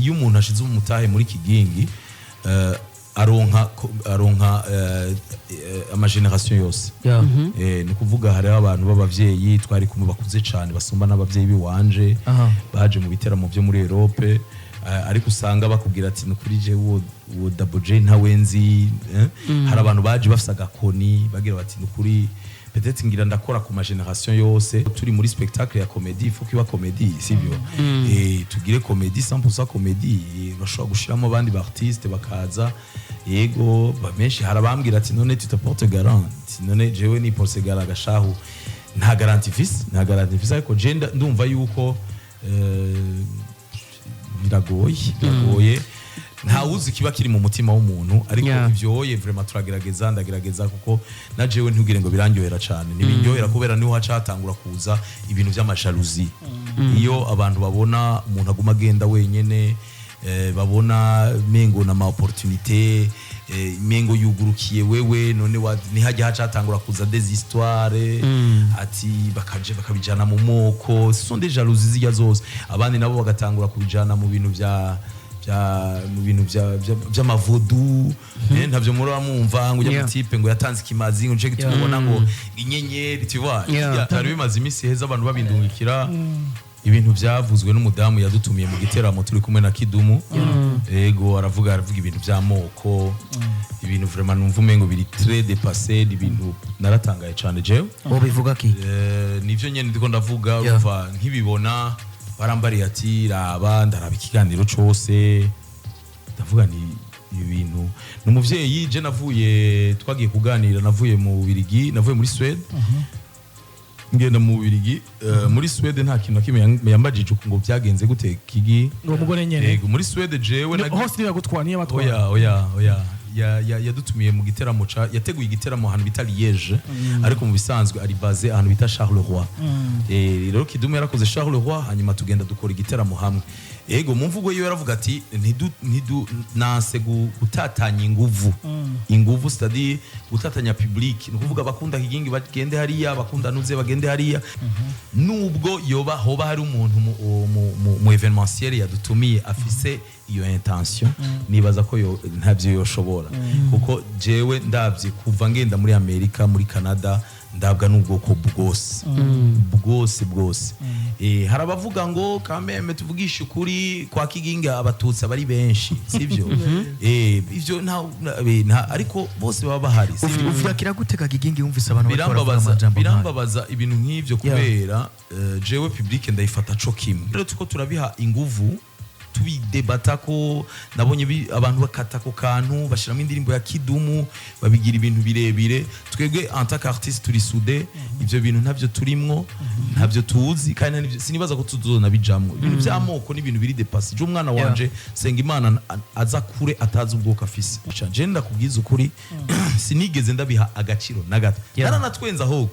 Iyo umuntu ashize umutahe muri Kigingi, aronka ama génération yose. Ni ukuvuga hariho abantu b'abavyeyi twari kumwe bakuze cane, basumba n'abavyeyi biwanje, baje mu biteramo vyo muri Europe, ariko usanga bakubwira ati: "Ni kuri je uwo Double J ntawe nzi." Hari abantu baje bafise agakoni, bagira bati: "Ni kuri peut-être ngira ndakora ku ma génération yose." Turi muri spectacle ya comédie, il faut kiba comédie, sivyo? Tugire comédie, 100% comédie. Bashobora gushiramo abandi ba artiste bakaza. Yego, benshi hari abambwira ati: "None tu te portes garant?" Ati: "None jewe ni porte garant agashahu?" Nta garantie mfise, nta garantie mfise, ariko je ndumva yuko biragoye, biragoye, nta wuzi kiba kiri mu mutima w'umuntu, ariko ivyoye vraiment turagerageza, ndagerageza, kuko na jewe ntugire ngo birandyohera cane, ntibindyohera, kubera niho haca hatangura kuza ibintu vy'ama jalousie. Iyo abantu babona umuntu aguma agenda wenyene, babona mengo na ma opportunité, mengo yugurukiye wewe, none nihajya haca hatangura kuza des histoires, ati bakaje bakabijana mu moko. Ce sont des jalousies zijya zose. Abandi nabo bagatangura kubijana mu bintu vya mu bintu vy'ama vaudou. Ntavyo muraba mwumva ngo ujya mu type ngo yatanze ikimazi, ngo nce gituma ngo inyenyeri, tu vois? Hari bimaze iminsi heza abantu babindungikira ibintu byavuzwe n'umudamu yadutumiye mu giteramo turi kumwe na Kidumu. Ego, aravuga ibintu by'amoko, ibintu vraiment numva umengo biri très dépassé, ibintu naratangaye cyane jewe. Wobivuga ki? Nivyo nyene ndiko ndavuga. Urumva nkibibona barambariye ati: "Raba." Ndaraba ikiganiro cose, ndavuga ni ibi bintu ni umuvyeyi. Je navuye, twagiye kuganira, navuye mu Bubirigi, navuye muri Suède ngenda mu Bubirigi. Muri Suède nta kintu na kimwe yambajije ngo byagenze gute Kigi. Uwo mugore nyene? Yego, muri Suède jewe Hose niba gutwara niyo batwara. Oya, yadutumiye mu giteramo ca yateguye igiteramo ahantu bita Liège, ariko mu bisanzwe ari basé ahantu bita Charleroi. Rero Kidumu yarakoze Charleroi, hanyuma tugenda dukora igiteramo hamwe. Ego, mu mvugo yiwe yaravuga ati: "Ntidu nanse gutatanya inguvu, c'est-à-dire gutatanya public, ni ukuvuga abakunda Kigingi bagende hariya, abakunda Nuze bagende hariya." Nubwo yoba hoba hari umuntu mu événementiel yadutumiye afise iyo intention, nibaza ko ntavyo yoshobora, kuko jewe ndavye kuva ngenda muri Amerika, muri Canada, ndabwa n'ubwoko bwose bwose bwose. Hari abavuga ngo kameme tuvugishe ukuri, kwa Kigingi abatutsi abari benshi, sivyo? Ivyo ariko bose baba bahari, sivyo? Uvyakira gute ka Kigingi, wumvise abantu bariko baravuga Birambabaza. amajambo nk'ayo? Birambabaza ibintu nk'ivyo, kubera jewe public ndayifata co kimwe. Rero tuko turabiha inguvu, tubidebata ko nabonye abantu bakata ku kantu, bashiramo indirimbo ya Kidumu, babigira ibintu birebire. Twebwe en tant qu'artiste turi soudé, ivyo bintu ntavyo turimwo, ntavyo tuzi, kandi nta sinibaza ko tuzonabijamwo. Ibintu vy'amoko n'ibintu biri dépassé. Je umwana wanje senga Imana aza kure atazi ubwoko afise. Je ndakubwiza ukuri, sinigeze ndabiha agaciro na gato. Naranatwenze ahubwo,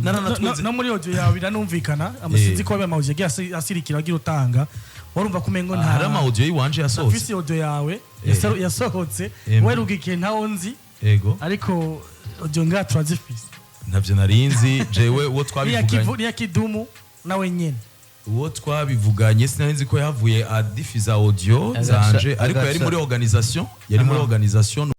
naranatwenze. No muri audio yawe biranumvikana, amasinzi ko ama audio yagiye asirikira agira utanga, warumva ko umengo nta Hari ama audio yiwanje yasohotse. Afise audio yawe yasohotse, werugikiye ntawo nzi. Ego. Ariko audio ngaha turazifise. Ntavyo narinzi jewe uwo Niya twabivuganye. Niya Kidumu nawe nyene. Uwo twabivuganye sinari ko yahavuye adifiza audio zanje, ariko yari muri organisation, yari muri organisation.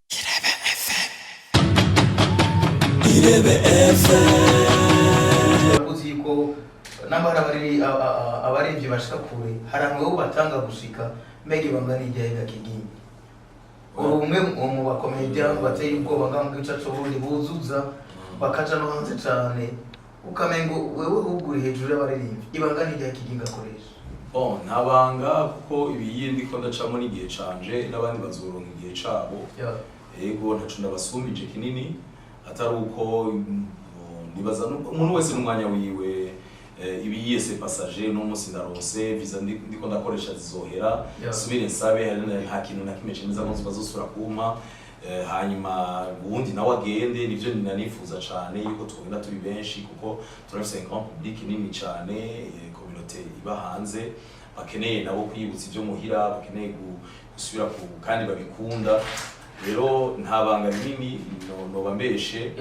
Irebe FM. Urakoze yuko namba hari abaririmbyi bashika kure, hari ahantu wowe batanga gushika. Mbega ibanga ni iryahe ga Kigingi? Uri umwe mu ba comédien bateye ubwoba ngaha mu gihugu cyacu Burundi, buzuza bakaja no hanze cane, ukamengo wewe ahubwo uri hejuru y'abaririmbyi. Ibanga ni iryahe Kigingi akoresha? Bon, nta banga, kuko ibiyi ndiko ndacamo n'igihe canje, n'abandi bazoronka igihe cabo. Ego, ntaco ndabasumbije kinini, atari uko nibaza umuntu wese n'umwanya wiwe. Ibiyiye c'est passager. No munsi ndaronse visa, ndiko ndakoresha, zizohera, subire nsabe. Hari nta kintu na kimwe cemeza ko bazosubira kumpa. Hanyuma uwundi nawe agende. Nivyo nanifuza cane yuko tugenda turi benshi, kuko turafise un grand public nini cane, communauté iba hanze, bakeneye nabo kwibutsa ivyo muhira, bakeneye gusubira ku kandi babikunda. Rero nta banga rinini noba mbeshe.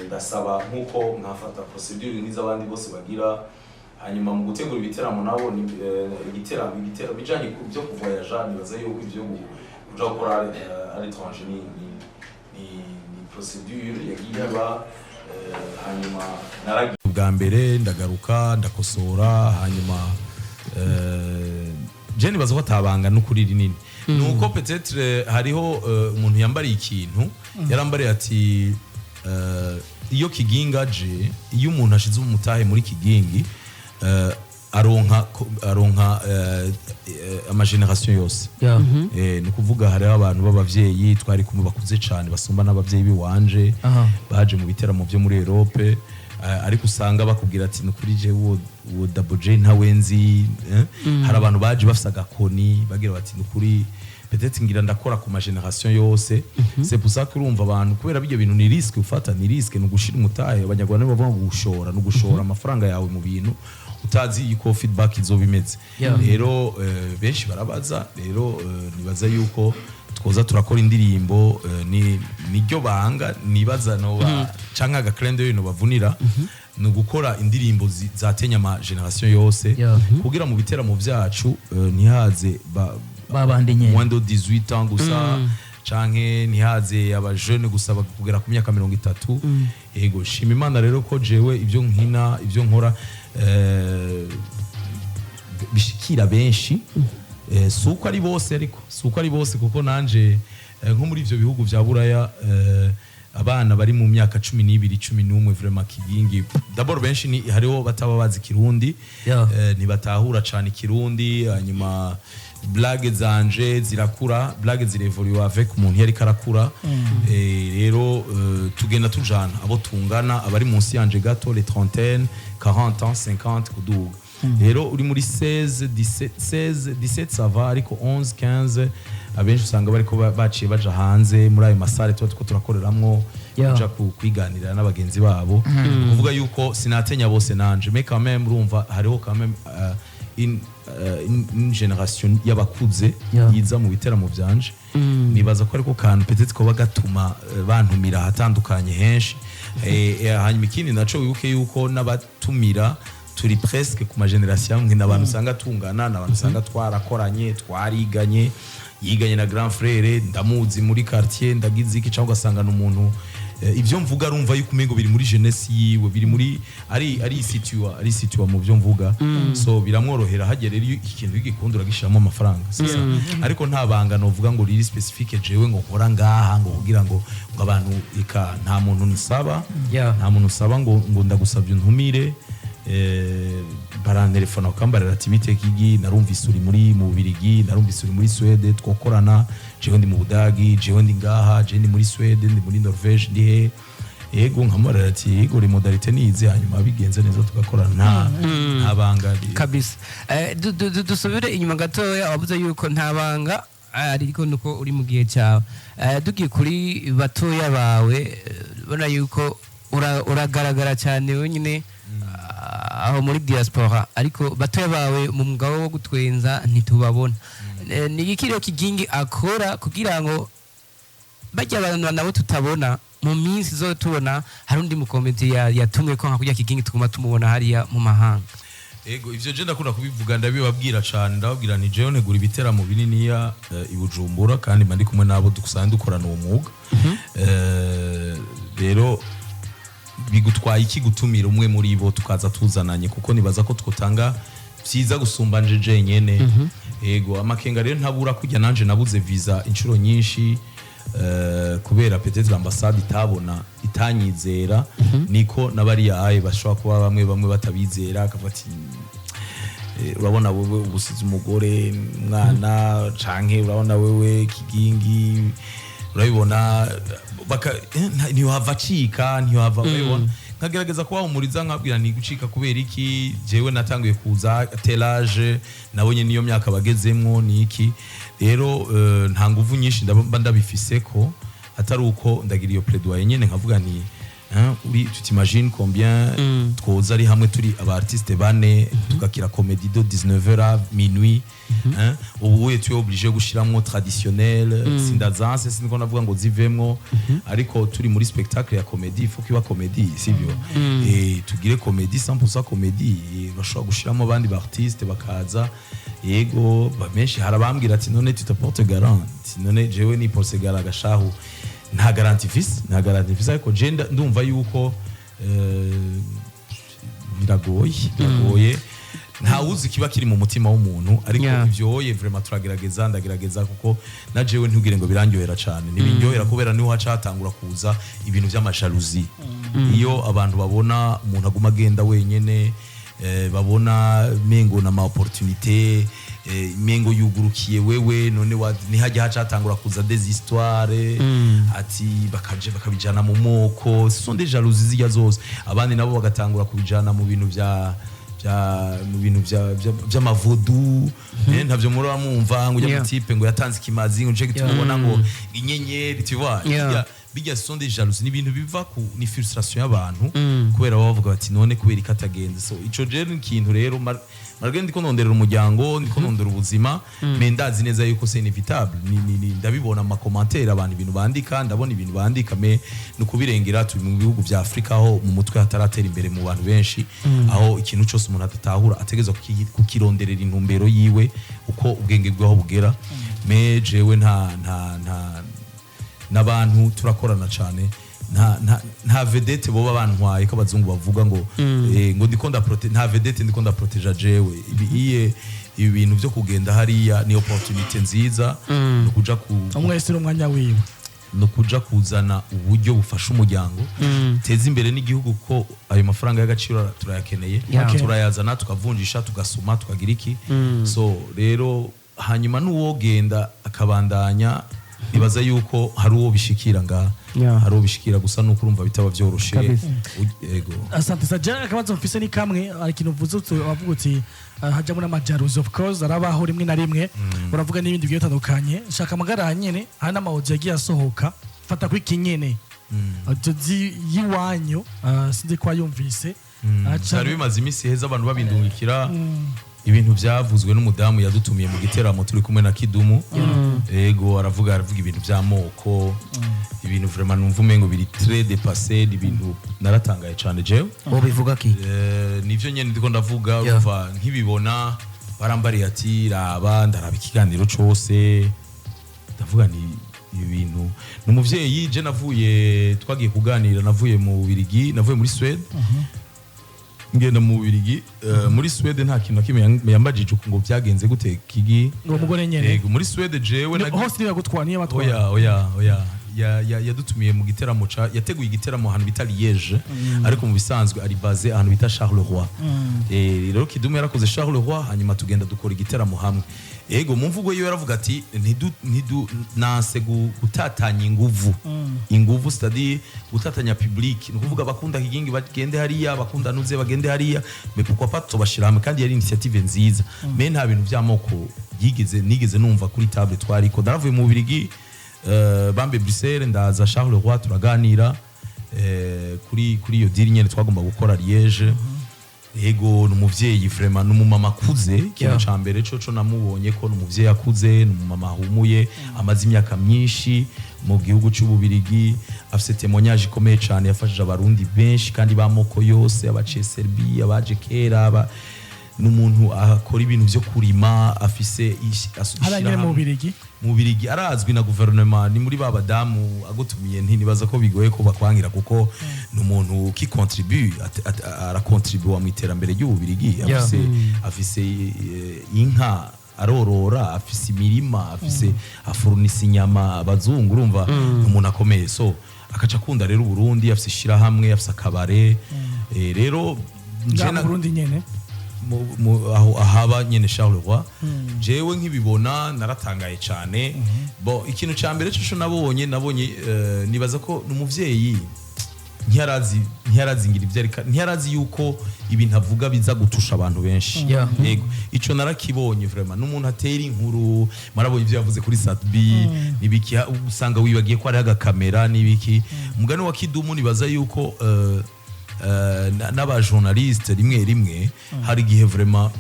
Ndasaba nk'uko nkafata procédure nk'iz'abandi bose bagira. Hanyuma mu gutegura ibiteramo nabo ni igiteramo bijanye ku byo kuvoyaja, nibaza yuko ivyo kuja gukora à l'étranger ni procédure yagiye iba. Hanyuma naragiye bwa mbere, ndagaruka, ndakosora. Hanyuma je nibaza ko atabanga n'ukuri rinini, nuko peut-être hariho umuntu yambariye ikintu, yarambariye ati iyo Kigingi aje, iyo umuntu ashize umutahe muri Kigingi, aronka amagénération yose. Ni ukuvuga hariho abantu b'abavyeyi twari kumwe bakuze cyane, basumba n'abavyeyi biwanje, baje mu biteramo byo muri Europe, ariko usanga bakubwira ati: "Ni kuri je uwo Double J ntawe nzi." Hari abantu baje bafise agakoni, bagira bati: "Ni kuri peut-être ngira ndakora ku ma génération yose." C'est pour ça que urumva abantu, kubera bijyo bintu ni risque ufata, ni risque, ni ugushira umutahe. Abanyarwanda nibo bavuga ngo gushora ni ugushora amafaranga yawe mu bintu utazi yuko feedback izoba imeze. Rero benshi barabaza. Rero nibaza yuko twoza turakora indirimbo, ni niryo banga nibaza no canke agakrende bintu bavunira, ni ugukora indirimbo zatenya ama génération yose, kugira mu biteramo vyacu ntihaze Babandi nyene. moins de 18 ans gusa, canke ntihaze aba jeune gusa kugera ku myaka 30. Ego, shima Imana rero ko jewe ibyo nkina, ibyo nkora, bishikira benshi. Si uko ari bose, ariko si uko ari bose, kuko nanje nko muri ivyo bihugu vya Buraya, abana bari mu myaka 12, 11, vraiment Kigingi d'abord benshi ni hariho bataba bazi Kirundi, ntibatahura cane Ikirundi. Hanyuma blague zanje zirakura, blague zirevoluwa avec umuntu yariko arakura. Rero tugenda tujana abo tungana, abari munsi yanje gato, les trentaine, 40 ans, 50 kuduga. Rero uri muri 16, 17, 16, 17, ça va, ariko 11, 15, abenshi usanga bariko baciye baja hanze muri ayo masalles tuba turiko turakoreramwo, kuja kwiganirira n'abagenzi babo. Ni ukuvuga yuko sinatenya bose nanje, mais quand même urumva hariho quand même une génération y'abakuze yiza mu biteramo vyanje. Nibaza ko ariko kantu peut-être koba gatuma bantumira ahatandukanye henshi. Hanyuma ikindi naco, wibuke yuko n'abatumira turi presque ku magénération amwe, n'abantu usanga tungana, n'abantu usanga twarakoranye, twariganye, yiganye na grand frère, ndamuzi muri quartier, ndagize iki, cyangwa ugasanga n'umuntu ibyo mvuga arumva yuko umengo biri muri jeunesse yiwe, biri muri ari situa mu byo mvuga, so biramworohera. Hagera rero iyo ikintu gikunda uragishiramo amafaranga, c'est ça. Ariko nta banga novuga ngo riri spécifique jewe ngo nkora ngaha ngo kugira ngo abantu eka, nta muntu nsaba, nta muntu usaba ngo ndagusabye untumire. Barantelefona bakambarira ati: "Bite Kigi, narumvise uri mu Bubirigi, narumvise uri muri Suède, twokorana? Jewe ndi mu Budagi, jewe ndi ngaha, jewe ndi muri Suède, ndi muri Norvège, ndi he?" Yego, nkamubarira ati: "Yego, les modalités nizi." Hanyuma bigenze neza tugakorana, nta banga Kabisa. Dusubire inyuma gatoya. Wavuze yuko nta banga, ariko nuko uri mu gihe cyawe. Tugiye kuri batoya bawe, ubona yuko uragaragara cyane wenyine aho muri diaspora, ariko batoya bawe mu mwuga wo gutwenza ntitubabona. Ni iki rero Kigingi akora kugira ngo bajya abantu nabo tutabona mu minsi zo tubona hari undi mukomedi yatumwe ko nka kurya Kigingi tuguma tumubona hariya mu mahanga? Ego, ivyo je ndakunda kubivuga, ndabibabwira cane. Ndababwira nti jewe ntegura ibiteramo bininiya i Bujumbura, kandi mba ndi kumwe n'abo dusanzwe dukorana uwo mwuga. Rero bigutwaye iki gutumira umwe muri bo tukaza tuzananye? Kuko nibaza ko twotanga vyiza gusumba nje jenyene. Ego, amakenga rero ntabura. Kujya nanje nabuze visa inshuro nyinshi, kubera peut-être l'ambassade itabona, itanyizera, niko n'abariya aye bashobora kuba bamwe bamwe batabizera, akavuga ati: "Urabona wewe ubusize umugore, umwana, canke urabona wewe Kigingi, urabibona baka ntiyohava acika, ntiyohava urabibona." Nkagerageza kubahumuriza, nkabwira nti: "Gucika kubera iki? Jewe natanguye kuza telage, nabonye niyo myaka bagezemwo ni iki." Rero nta nguvu nyinshi ndaba ndabifise ko atari uko ndagira iyo plaidoyer nyene, nkavuga nti Hein, uri tu t'imagines combien twoza ari hamwe turi aba artiste bane, tugakira comédie de 19h à minuit, hein? Ubu uye tu es obligé gushiramwo traditionnel, sindazanse, siniko navuga ngo zivemwo, ariko turi muri spectacle ya comédie, il faut kiba comédie, sivyo? Et tugire comédie 100% comédie, et bashobora gushiramo abandi ba artiste bakaza. Yego, benshi harabambwira ati: "None tu te portes garant?" Ati: "None jewe ni porte garant gashahu, nta garantie mfise, nta garantie mfise." Ariko je ndumva yuko biragoye, biragoye, nta wuzi kiba kiri mu mutima w'umuntu, ariko ivyo vraiment turagerageza, ndagerageza, kuko na jewe ntugire ngo birandyohera cyane, ntibindyohera, kubera niho haca hatangura kuza ibintu vy'ama jalousie. Iyo abantu babona umuntu aguma agenda wenyene, babona mengo na ma opportunité, mengo yugurukiye wewe, none nihajya haca hatangura kuza des histoires, ati bakaje bakabijana mu moko. Ce sont des jalousies zijya zose. Abandi nabo bagatangura kubijana mu bintu vya mu bintu vy'ama vaudou, ntavyo muraba mwumva ngo ujya mu type ngo yatanze ikimazi, ngo nico gituma ubona ngo inyenyeri, tu vois? Bijya ce sont des jalousies, ni ibintu biva ku ni frustration y'abantu, kubera baba bavuga bati: "None kubera iki atagenze?" So ico je ni ikintu rero malgré ndiko nonderera umuryango, ndiko nondera ubuzima, mais ndazi neza yuko c'est inévitable. Ni ndabibona mu ma commentaire, abantu ibintu bandika, ndabona ibintu bandika, mais ni ukubirengera. Turi mu bihugu vya Afrika aho mu mutwe hataratera imbere mu bantu benshi, aho ikintu cyose umuntu adatahura ategerezwa kukironderera intumbero yiwe uko ubwenge bwaho bugera. Mais jewe nta n'abantu turakorana cyane, nta vedette boba bantwaye, ko abazungu bavuga ngo ngo ndiko nta vedette ndiko ndaproteja jewe. Ibi iye ibi bintu byo kugenda hariya ni opportunité nziza, no kuja ku Umwe wese n'umwanya wiwe. No kuja kuzana uburyo bufasha umuryango, teza imbere n'igihugu, ko ayo mafaranga y'agaciro turayakeneye. Turayazana, tukavunjisha, tugasoma, tukagira iki. So rero hanyuma n'uwogenda akabandanya, nibaza yuko hari uwo bishikira ngaha, hari uwo bishikira, gusa nuko urumva bitaba vyoroshe. Yego. Asante sa. Akabazo mfise ni kamwe. Hari ikintu uvuze, wavuga uti hajyamo n'ama jalousie, of course arabaho rimwe na rimwe, uravuga n'ibindi bigiye bitandukanye. Shaka amagara nyene, hari n'ama audio yagiye asohoka, fata kuri iki nyene, audio y'iwanyu, sinzi ko wayumvise. Byari bimaze iminsi heza abantu babindungikira ibintu byavuzwe n'umudamu yadutumiye mu giteramo turi kumwe na Kidumu. Ego, aravuga ibintu by'amoko, ibintu vraiment numva umengo biri très dépassé, ibintu naratangaye cyane jewe. Wobivuga ki? Nivyo nyene ndiko ndavuga. Urumva nkibibona barambariye ati: "Raba." Ndaraba ikiganiro cose, ndavuga ni ibi bintu ni umuvyeyi. Je navuye, twagiye kuganira, navuye mu Bubiligi, navuye muri Suède ngenda mu Bubiligi, muri Suède nta kintu na kimwe yambajije uku ngo byagenze gute kigi. Uwo mugore nyene? Yego, muri Suède jewe Hose niyo yagutwara, niyo batwara? Oya, yadutumiye mu giteramo ca yateguye igiteramo ahantu bita Liège, ariko mu bisanzwe ari basé ahantu bita Charleroi. Rero Kidumu yarakoze Charleroi, hanyuma tugenda dukora igiteramo hamwe. Ego, mu mvugo yiwe yaravuga ati: "Ntidu nanse gutatanya inguvu, c'est-à-dire gutatanya public, ni ukuvuga abakunda Kigingi bagende hariya, abakunda Nuze bagende hariya, mais pourquoi pas tubashira hamwe?" Kandi yari initiative nziza, mais nta bintu by'amoko yigeze nigeze numva kuri table twariko. Naravuye mu Bubiligi, bambe Bruxelles, ndaza Charleroi, turaganira kuri iyo deal nyene twagomba gukora Liège. Ego, ni umuvyeyi vraiment, ni umumama akuze. Ikintu ca mbere coco namubonye ko ni umuvyeyi akuze, ni umumama ahumuye, amaze imyaka myinshi mu gihugu c'Ububirigi, afise témoignage ikomeye cane, yafashije Abarundi benshi kandi b'amoko yose, abaciye Serbie, abaje kera, ni umuntu akora ibintu vyo kurima, afise Hariya nyene mu ishirahamwe. Bubirigi? Mu Bubirigi arazwi na guverinoma, ni muri ba badamu agutumiye ntinibaza ko bigoye ko bakwangira, kuko ni umuntu qui contribue, arakontribua mu iterambere ry'Ububirigi. Afise inka arorora, afise imirima, afise afurunisa inyama abazungu. Urumva ni umuntu akomeye. So akaca akunda rero Uburundi, afise ishirahamwe, afise akabare. Rero Ngaha mu Burundi nyene? Aho ahaba nyene Charleroi. Jewe nkibibona naratangaye cyane. Bo ikintu ca mbere cyo nabonye, nibaza ko numuvyeyi ntiyarazi ngira ivyo ariko, ntiyarazi yuko ibintu avuga biza gutusha abantu benshi. Yeah. Yego, ico narakibonye vraiment, n'umuntu atera inkuru. Marabonye ivyo yavuze kuri Sat-B nibiki, usanga wibagiye ko hariho agakamera nibiki. Umugani wa Kidumu, nibaza yuko n'abajournaliste rimwe rimwe hari igihe vraiment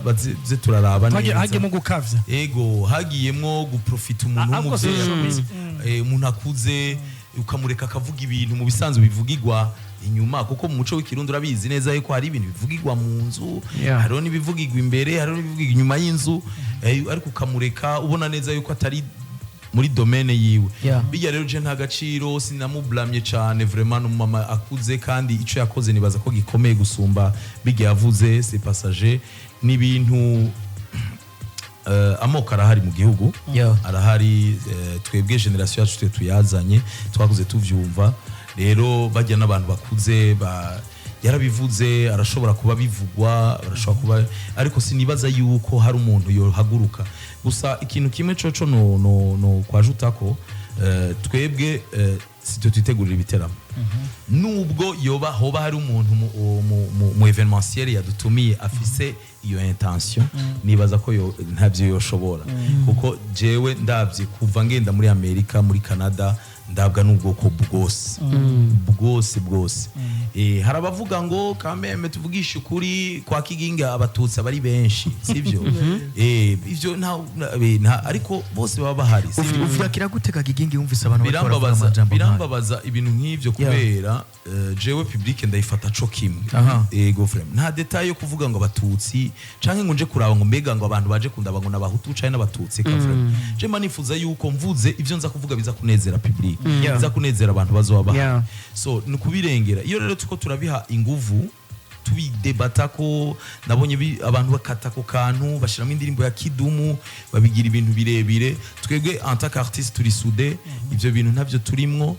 baze turaraba neza. Hagiyemo gukavya. Ego, hagiyemwo guprofita umuntu Ah, ahubwo w'umuvyeyi, umuntu akuze, ukamureka akavuga ibintu mu bisanzwe bivugirwa inyuma, kuko mu muco w'Ikirundi urabizi neza yuko hari ibintu bivugirwa mu nzu, hariho n'ibivugirwa imbere, hariho n'ibivugirwa inyuma y'inzu, ariko ukamureka ubona neza yuko atari muri domaine yiwe. Bijya rero je nta gaciro, sinamublamye cyane vraiment, n'umumama akuze kandi ico yakoze nibaza ko gikomeye gusumba bijya yavuze. C'est passager, ni ibintu amoko arahari mu gihugu, arahari. Twebwe génération yacu twe tuyazanye, twakuze tuvyumva. Rero bajya n'abantu bakuze yarabivuze, arashobora kuba bivugwa, arashobora kuba, ariko sinibaza yuko hari umuntu yohaguruka. Gusa ikintu kimwe coco no kwajutako, twebwe sitwe twitegurira ibiteramo, nubwo yoba hoba hari umuntu mu événementiel yadutumiye afise iyo intention, nibaza ko yo ntavyo yoshobora, kuko jewe ndavye kuva ngenda muri Amerika, muri Canada, ndabwa n'ubwoko bwose bwose bwose. Hari abavuga ngo kameme tuvugishe ukuri, kwa Kiginga Abatutsi abari benshi, sivyo? Ivyo ariko bose baba bahari, sivyo? Uvyakira gute Kigingi wumvise abantu bariko baravuga Birambabaza. amajambo nk'ayo? Birambabaza ibintu nk'ivyo, kubera jewe public ndayifata co kimwe. Ego, vraiment nta détail yo kuvuga ngo Abatutsi canke ngo nje kuraba ngo mbega ngo abantu baje kundaba ngo n'Abahutu canke n'Abatutsi. Ka vraiment je mba nifuza yuko mvuze ivyo nza kuvuga biza kunezera public, biza kunezera abantu bazoba bahari. So ni ukubirengera. Iyo rero tuko turabiha inguvu, tubidebata ko nabonye abantu bakata ku kantu, bashiramo indirimbo ya Kidumu, babigira ibintu birebire. Twebwe en tant qu'artiste turi soudé, ivyo bintu ntavyo turimwo,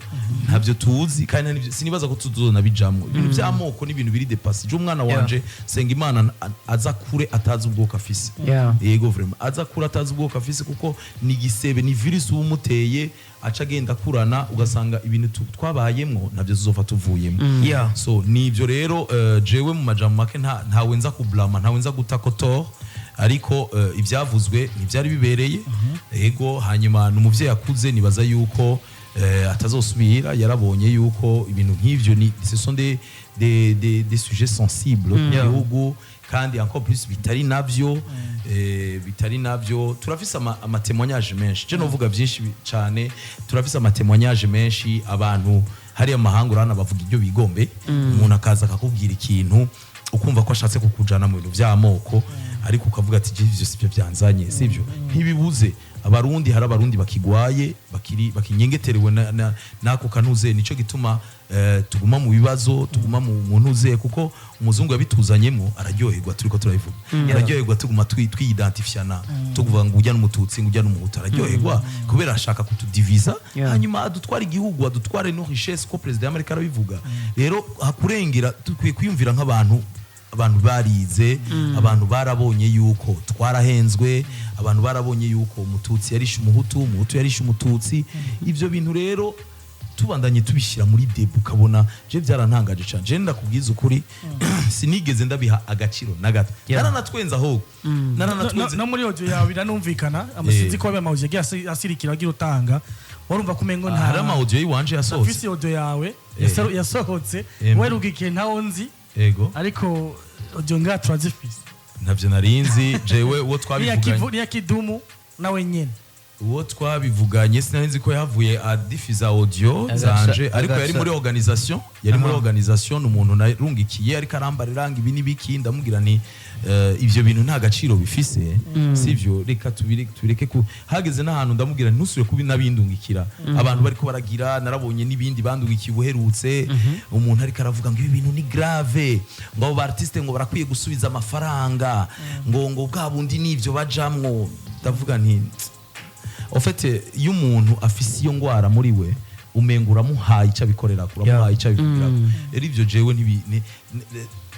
ntavyo tuzi, kandi sinibaza ko tuzonabijamwo. Ibintu by'amoko n'ibintu biri dépassé. Je umwana wanje senga Imana aza kure atazi ubwoko afise. Yego, vraiment aza kure atazi ubwoko afise, kuko ni igisebe, ni virus uba umuteye, aca agenda akurana, ugasanga ibintu twabayemwo ntabyo tuzova tuvuyemo. So nivyo rero, jewe mu majambo make ntawe nza kublama, ntawe nza guta kotor, ariko ivyavuzwe ntivyari bibereye. Ego, hanyuma ni umuvyeyi akuze, nibaza yuko atazosubira. Yarabonye yuko ibintu nk'ivyo ni ce sont des sujets sensibles ku gihugu, kandi encore plus bitari navyo, bitari navyo. Turafise ama témoignage menshi, je novuga byinshi cane. Turafise ama témoignage menshi, abantu hariya amahanga urana bavuga ibyo bigombe, umuntu akaza akakubwira ikintu ukumva ko ashatse kukujana mu bintu by'amoko, ariko ukavuga ati: "Je ivyo sivyo byanzanye." Sivyo, ntibibuze Abarundi, hari Abarundi bakigwaye, bakiri bakinyengeterewe n'ako kanuze. Nico gituma tuguma mu bibazo, tuguma mu ntuze, kuko umuzungu yabituzanyemo araryoherwa turiko turabivuga, araryoherwa tuguma twiyidentifyana, tukuvuga ngo ujya n'Umututsi, ngo ujya n'Umuhutu. Araryoherwa kubera ashaka kutudiviza, hanyuma adutwara igihugu, adutware no richesse, ko perezida y'Amerika arabivuga. Rero hakurengera dukwiye kwiyumvira nk'abantu, abantu barize, abantu barabonye yuko twarahenzwe, abantu barabonye yuko Umututsi yarishe Umuhutu, Umuhutu yarishe Umututsi. Ivyo bintu rero tubandanye tubishyira muri débat, ukabona je byarantangaje cyane. Je ndakubwiza ukuri, sinigeze ndabiha agaciro na gato. Naranatwenze ahubwo, naranatwenze. No muri audio yawe biranumvikana, amasinzi ko ama audio yagiye asirikira agira utanga, warumva ko umengo nta Hari ama audio yiwanje yasohotse. Afise audio yawe yasohotse, werugikiye ntawo nzi, ariko audio ngaha turazifise. Ntavyo narinzi jewe uwo Niya twabivuganye. Kivu, niya Kidumu nawe nyene. Uwo twabivuganye sinari ko yahavuye adifiza audio zanje, ariko yari muri organisation, yari muri organisation. Ni umuntu narungikiye, ariko arambarira ngo ibi n'ibiki. Ndamubwira nti ivyo bintu nta gaciro bifise, sivyo, reka tubireke. Ku hageze n'ahantu ndamubwira nti ntusubire kubi nabindungikira. Abantu bariko baragira, narabonye n'ibindi bandungikiye ubuherutse, umuntu ariko aravuga ngo ibi bintu ni grave, ngo abo ba artiste ngo barakwiye gusubiza amafaranga, ngo bwa bundi nivyo bajamwo. Ndavuga nti en fait iyo umuntu afise iyo ngwara muri we, umenga uramuhaye icyo abikorera, uramuhaye icyo abivugira. Rero ivyo jewe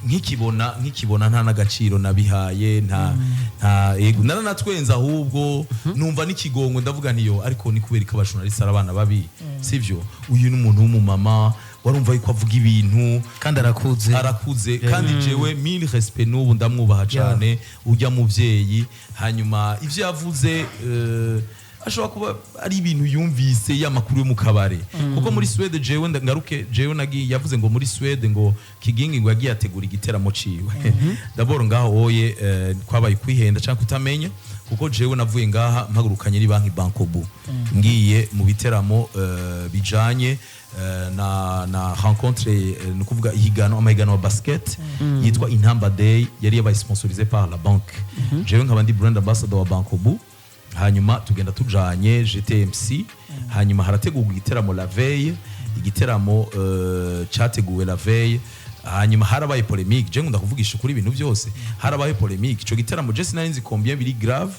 nkikibona nta n'agaciro nabihaye, nta yego, naranatwenza ahubwo, numva n'ikigongo. Ndavuga ntiyo, ariko ni kubera ko abajournaliste ari abana babi, sivyo? Uyu ni umuntu w'umumama. Warumva yuko avuga ibintu. Kandi arakuze. Arakuze, kandi jewe mille respect, n'ubu ndamwubaha cyane ujya muvyeyi. Hanyuma ivyo yavuze, ashobora kuba ari ibintu yumvise y'amakuru yo mu kabare, kuko muri Suède, jewe ngaruke, jewe nagiye, yavuze ngo muri Suède ngo Kigingi ngo yagiye ategura igiteramo ciwe. D'abord ngaho oye, kwabaye kwihenda cyangwa kutamenya, kuko jewe navuye ngaha mpagurukanye ni banki Bankobu, ngiye mu biteramo bijanye na rencontre, ni ukuvuga ihigano, amahiganwa ya basket yitwa Intamba Day, yari yabaye sponsorisé par la banque. Jewe nkaba ndi brand ambassador wa Bankobu. Hanyuma tugenda tujanye GTMC, hanyuma harategurwa igiteramo la veille, igiteramo cyateguwe la veille. Hanyuma harabaye polémique. Je nkunda kuvugisha ukuri ibintu byose. Harabaye polémique ico giteramo. Je sinari nzi combien biri grave.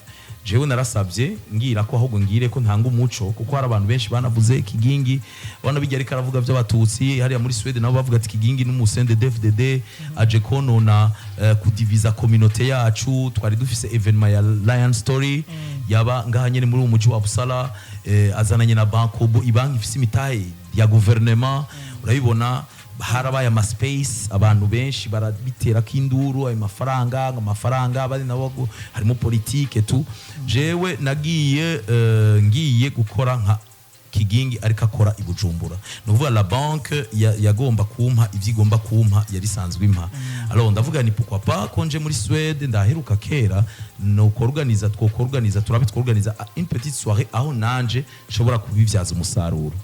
Jewe narasabye ngira ko ahubwo ngire ko ntanga umuco, kuko hari abantu benshi banavuze Kigingi bana bijya, ariko aravuga by'abatutsi hariya muri Sweden, nabo bavuga ati Kigingi n'umusende DFDD aje konona, kudiviza communauté yacu. Twari dufise événement ya Lion Story yaba ngaha nyene muri uwo muji wa Uppsala, azananye na Bankobo, ibanki ifise imitahe ya gouvernement. Urabibona, harabaye ama space, abantu benshi barabitera induru, ayo mafaranga ngo amafaranga, abandi nabo harimo politique tu. Jewe nagiye, ngiye gukora nka Kigingi ariko akora i Bujumbura, ni ukuvuga la banque yagomba kumpa ivyo igomba kumpa, yari isanzwe impa. Alors ndavuga ni pourquoi pas ko nje muri Suède, ndaheruka kera, nuko organiza, twokorganiza, turabe tworganiza une petite soirée aho nanje nshobora kubibyaza umusaruro.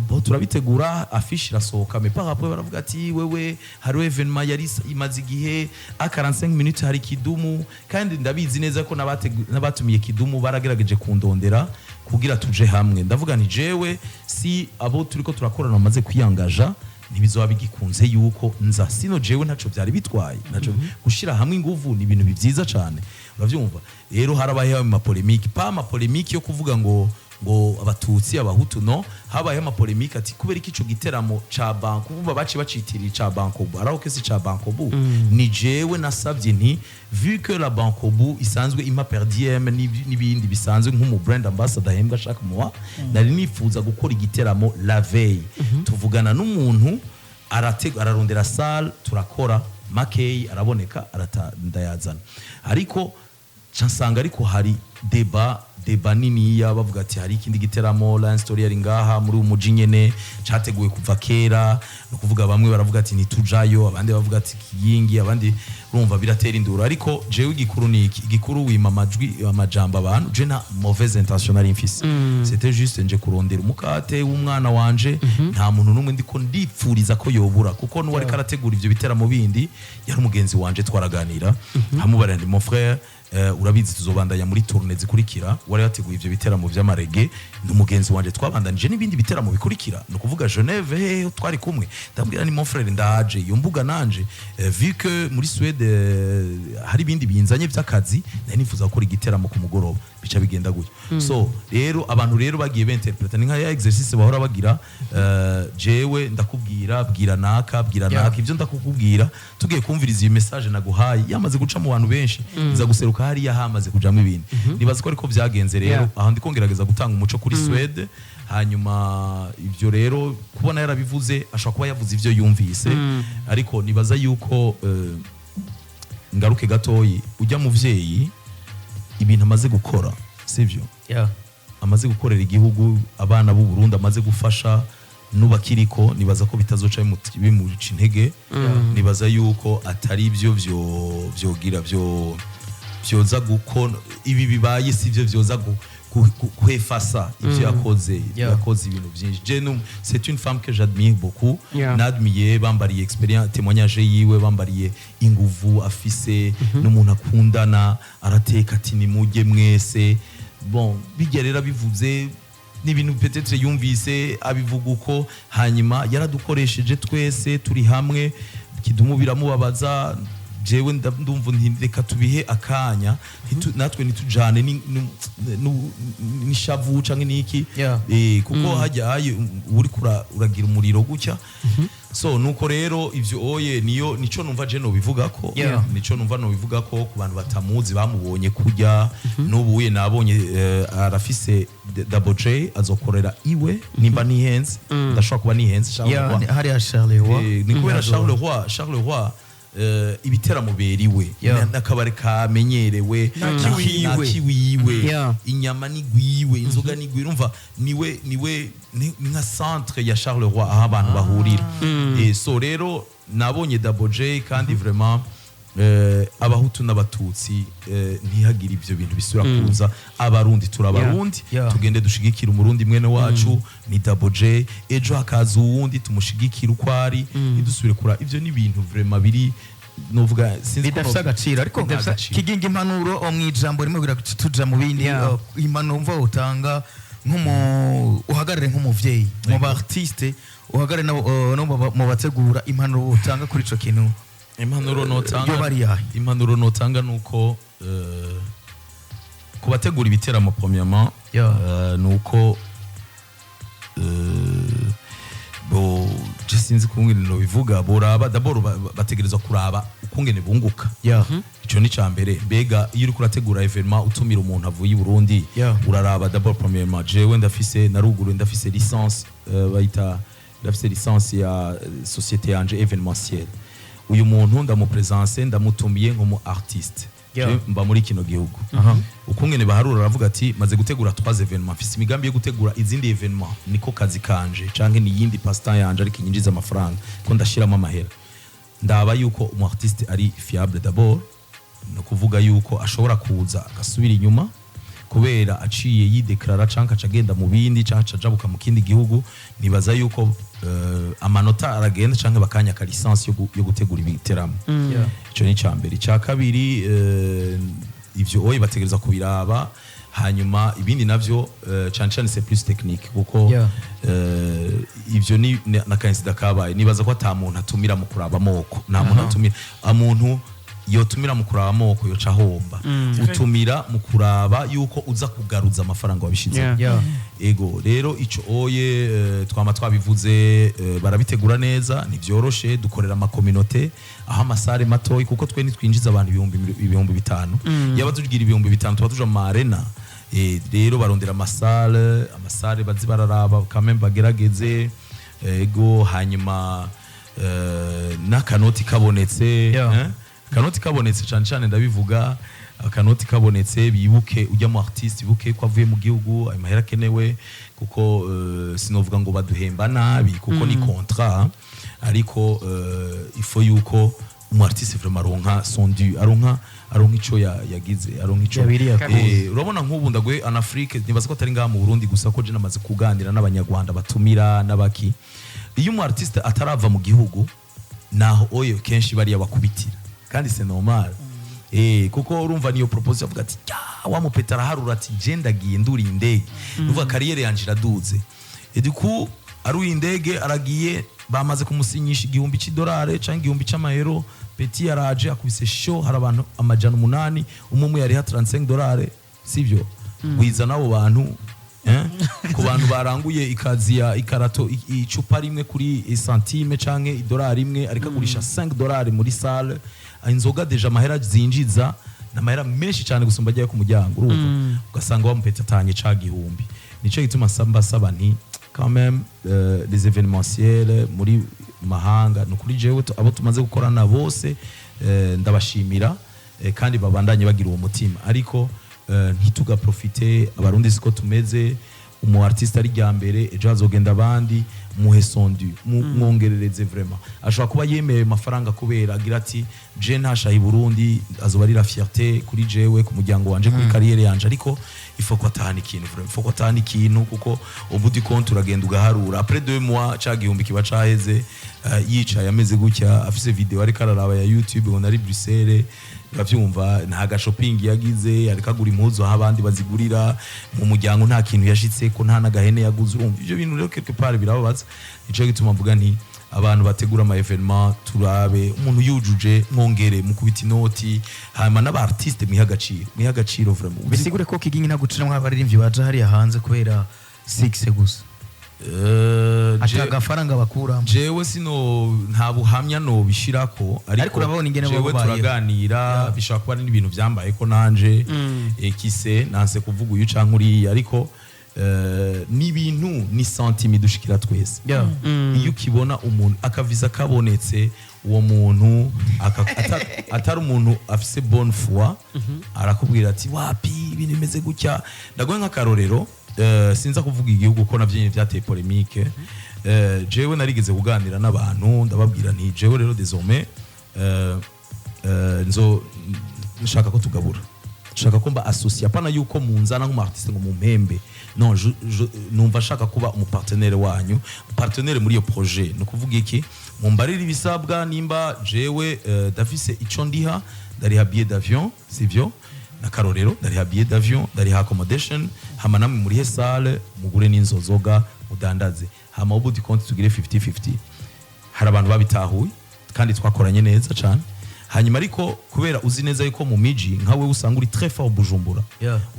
Bon, turabitegura, affiche irasohoka, mais par après baravuga ati wewe hariho événement yari imaze igihe a 45 minutes, hari Kidumu. Kandi ndabizi neza ko n'abatumiye Kidumu baragerageje kundondera kugira tuje hamwe. Ndavuga nti jewe si abo turiko turakorana bamaze kwiyangaja, ntibizoba bigikunze yuko nza. Sino jewe ntaco byari bitwaye, ntaco. Gushira hamwe inguvu ni ibintu byiza cane, uravyumva. Rero harabayeho ayo mapolémique, pas amapolémique yo kuvuga ngo abatutsi, abahutu, no habayeho amapolémique ati kubera iki ico giteramo ca banko, kuvuga baci bacitirira ca Bankobu, araho kese ca Bankobu. Ni jewe nasabye nti vu que la Bankobu isanzwe impa per diem n'ibindi bisanzwe nk'umu brand ambassador ahembwa chaque mois, nari nifuza gukora igiteramo la veille. Tuvugana n'umuntu, ararondera salle, turakora makeyi, araboneka, ndayazana. Ariko ca nsanga ariko hari débat niniya, bavuga ati hari ikindi giteramo Lion Story yari ngaha muri uyu muji nyene, categuwe kuva kera. Ni ukuvuga bamwe baravuga ati ntitujayo, abandi bavuga ati Kigingi, abandi, urumva biratera induru. Ariko jewe igikuru ni iki? Igikuru wima amajwi amajambo abantu. Je nta mauvaise intention nari mfise, c'était juste nje kurondera umukate w'umwana wanje. Nta muntu n'umwe ndiko ndipfuriza ko yobura, kuko n'uwari karategura ivyo biteramo bindi yari umugenzi wanje, twaraganira, hamubarira ndi mon frère, urabizi tuzobandanya muri tournée zikurikira. Wari wateguye ivyo biteramo vy'amareggae ni umugenzi wanje, twabandanije n'ibindi biteramo bikurikira, ni ukuvuga Geneve hehe twari kumwe. Ndabwira ni mon frère, ndaje iyo mbuga nanje, vu que muri Suède hari ibindi binzanye by'akazi, nari nifuza gukora igiteramo ku mugoroba, bica bigenda gutyo. So rero abantu rero bagiye binterpreta, ni nka ya exercice bahora bagira, jewe ndakubwira, bwira naka, bwira naka ibyo ndakukubwira, tugiye kumviriza iyi message naguhaye yamaze guca mu bantu benshi, iza guseruka hariya hamaze kujamo ibindi. Nibaza ko ariko byagenze rero. Aho ndiko ngerageza gutanga umuco kuri Suède. Hanyuma ibyo rero kubona yarabivuze, ashobora kuba yavuze ibyo yumvise, ariko nibaza yuko, ngaruke gatoyi, ujya muvyeyi ibintu amaze gukora sivyo, amaze gukorera igihugu, abana b'u Burundi amaze gufasha n'ubakiriko, nibaza ko bitazoca bimuca intege. Nibaza yuko atari ibyo vyo vyogira vyo vyoza guko ibi bibaye, sivyo vyoza kwefasa ivyo yakoze. Yakoze ibintu byinshi. Je c'est une femme que j'admire beaucoup. Nadmiye bambariye expérience, témoignage yiwe, bambariye inguvu afise n'umuntu akundana, arateka ati nimujye mwese. Bon, bijya rero abivuze n'ibintu peut-être yumvise, abivuga uko. Hanyuma yaradukoresheje twese turi hamwe, Kidumu biramubabaza. Jewe ndumva nti reka tubihe akanya, natwe ntitujane n'ishavu canke niki. Kuko hajya haye uri uragira umuriro gutya. So nuko rero ivyo oye niyo nico numva je nobivuga ko, nico numva nobivuga ko ku bantu batamuzi bamubonye kurya n'ubuye nabonye arafise Double J azokorera iwe, nimba nihenze, ndashobora kuba nihenze Charles Yeah, Roy. Hariya Charleroi. Ni kubera Charleroi ibiteramo beriwe n'akabari kamenyerewe nakiwiwe, inyama nigwiwe, inzoga nigwiwe, urumva niwe ni nka centre ya Charleroi aho abantu bahurira. So rero nabonye Double J kandi vraiment Abahutu n'Abatutsi, ntihagire ivyo bintu bisubira kuza. Abarundi turabarundi, tugende dushigikira Umurundi mwene wacu ni Double J, ejo hakaza uwundi tumushigikira uko ari, ntidusubire kura ivyo. Ni ibintu vraiment biri novuga sinzi ko Bidafite agaciro, ariko Bidafite agaciro. Kigingi, impanuro mu ijambo rimwe kugira ngo tuja mu bindi, impanuro mva utanga nk'umu uhagarare nk'umuvyeyi mu ba artiste, uhagarare no mu bategura, impanuro utanga kuri ico kintu Impanuro notanga yo bari yahe? Impanuro notanga nuko ku bategura ibiteramo, premièrement, nuko bo je sinzi kungene no bivuga, boraba d'abord bategerezwa kuraba ukungene bunguka. Ico ni ca mbere. Mbega iyo uriko urategura événement utumira umuntu avuye i Burundi, uraraba d'abord premièrement, jewe ndafise naruguruye, ndafise licence, bayita ndafise licence ya société yanje événementielle. Uyu muntu ndamupresence, ndamutumiye nk'umu artiste. Je mba muri kino gihugu, ukungene baharura aravuga ati maze gutegura trois événements, mfise imigambi yo gutegura izindi événements, niko kazi kanje canke ni yindi passe-temps yanje ariko inyinjiza amafaranga ko ndashiramo amahera. Ndaba yuko umu artiste ari fiable d'abord, ni ukuvuga yuko ashobora kuza agasubira inyuma kubera aciye yideklarara canke aca agenda mu bindi canke aca ajabuka mu kindi gihugu. Nibaza yuko amanota aragenda canke bakanyaka licence yo gutegura ibiteramo. Ico ni ica mbere. Ica kabiri, ivyo oye bategereza kubiraba. Hanyuma ibindi navyo cane cane c'est plus technique kuko ivyo ni na ka kabaye. Nibaza ko ata muntu atumira mu kuraba amoko, nta muntu atumira, umuntu yotumira mu kuraba amoko yoca ahomba. Utumira mu kuraba yuko uza kugaruza amafaranga wabishizeho. Ego rero ico oye twama twabivuze, barabitegura neza, ntivyoroshe. Dukorera ama communauté aho ama salle matoyi, kuko twe ntitwinjiza abantu 5000. Yaba tugira 5000 tuba tuja mu ma arena. Rero barondera ama salle bazi bararaba quand même, bagerageze. Ego, hanyuma n'akanoti kabonetse, akanoti kabonetse cyane cyane, ndabivuga, akanoti kabonetse bibuke ujya mu artiste, bibuke ko avuye mu gihugu, ayo mahera akenewe, kuko sinovuga ngo baduhemba nabi kuko ni contrat, ariko il faut yuko umu artiste vraiment aronka son dû, aronka ico yagize, aronka ico Yabiriye akuze. Urabona nk'ubu ndagwe en Afrique, nibaza ko atari ngaha mu Burundi gusa, ko je namaze kuganira n'Abanyarwanda batumira n'abaki, iyo umu artiste atarava mu gihugu naho oyo kenshi bariya bakubitira, kandi c'est normal, kuko urumva niyo proposition avuga ati ya wa mupeta araharura ati je ndagiye nduriye indege, nuvuga carrière yanje iraduze. Et du coup aruye indege aragiye, bamaze kumusinyisha 1000 c'idolari canke 1000 c'amayero. Petit yaraje akubise show, hari abantu 800, umwe umwe yariha 35 dolari, sivyo? Gwiza n'abo bantu, eh? Ku bantu baranguye ikazi ya ikarato icupa rimwe kuri centime canke idolari imwe, ariko agurisha 5 dolari muri salle inzoga, déjà amahera zinjiza ni amahera menshi cyane gusumba ajyayo ku muryango. Urumva ugasanga wamupeta atanye ca gihumbi. Nico gituma mbasaba nti quand même les événementiels muri mahanga, ni ukuri jewe abo tumaze gukorana bose ndabashimira, kandi babandanye bagira uwo mutima, ariko ntitugaprofite. Abarundi siko tumeze. Umu artiste ari rya mbere, ejo hazogenda abandi. Muhe son dû, mwongerereze vraiment. Ashobora kuba yemeye ayo mafaranga kubera agira ati je ntashaha i Burundi, azoba ari la fierté kuri jewe, ku muryango wanje, kuri carrière yanje, ariko il faut ko atahana ikintu vraiment, il faut ko atahana ikintu, kuko au bout du compte uragenda ugaharura après 2 mois ca gihumbi kiba caheze, yicaye ameze gutya, afise video ariko araraba ya YouTube ngo nari Bruxelles, uravyumva, nta ga shopping yagize, ariko agura impuzu aho abandi bazigurira mu muryango, nta kintu yashitse ko, nta n'agahene yaguze. Urumva ivyo bintu rero quelque part birababaza. Nico gituma mvuga nti abantu bategura ama événement, turabe umuntu yujuje, mwongere mukubita inoti, hanyuma n'aba artiste mwiha agaciro, mwiha agaciro vraiment. Bisigure ko Kigingi nta gucira nk'abaririmbyi baja hariya hanze kubera succès gusa. Ata agafaranga bakuramo. Jewe sino, nta buhamya nobishirako. Ariko urabona ingene jewe baba babayeho. turaganira, bishobora kuba ari n'ibintu byambaye ko nanje kise nanse kuvuga uyu canke uriya, ariko ni ibintu, ni sentiment dushikira twese. Iyo ukibona umuntu akaviza kabonetse, uwo muntu atari umuntu afise bonne foi, arakubwira ati: "Wapi, ibintu bimeze gutya." Ndaguhe nk'akarorero, sinza kuvuga igihugu ko navyo nyene vyateye polémique. Jewe narigeze kuganira n'abantu, ndababwira nti: "Jewe rero désormais nzo nshaka ko tugabura, nshaka ko mba associé, apana yuko munzana nk'umu artiste ngo mumpembe. Non, numva nshaka kuba umu partenaire wanyu, partenaire muri iyo projet. Ni ukuvuga iki? Mumbarire ibisabwa. Nimba jewe ndafise ico ndiha, ndariha billet d'avion, sivyo? N'akarorero, ndariha billet d'avion, ndariha accommodation, hama namwe murihe salle, mugure n'inzozoga, mudandaze, hama au bout du compte tugire 50-50." Hari abantu babitahuye kandi twakoranye neza cyane. Hanyuma ariko kubera uzi neza yuko mu miji nka wewe usanga uri très fort Bujumbura,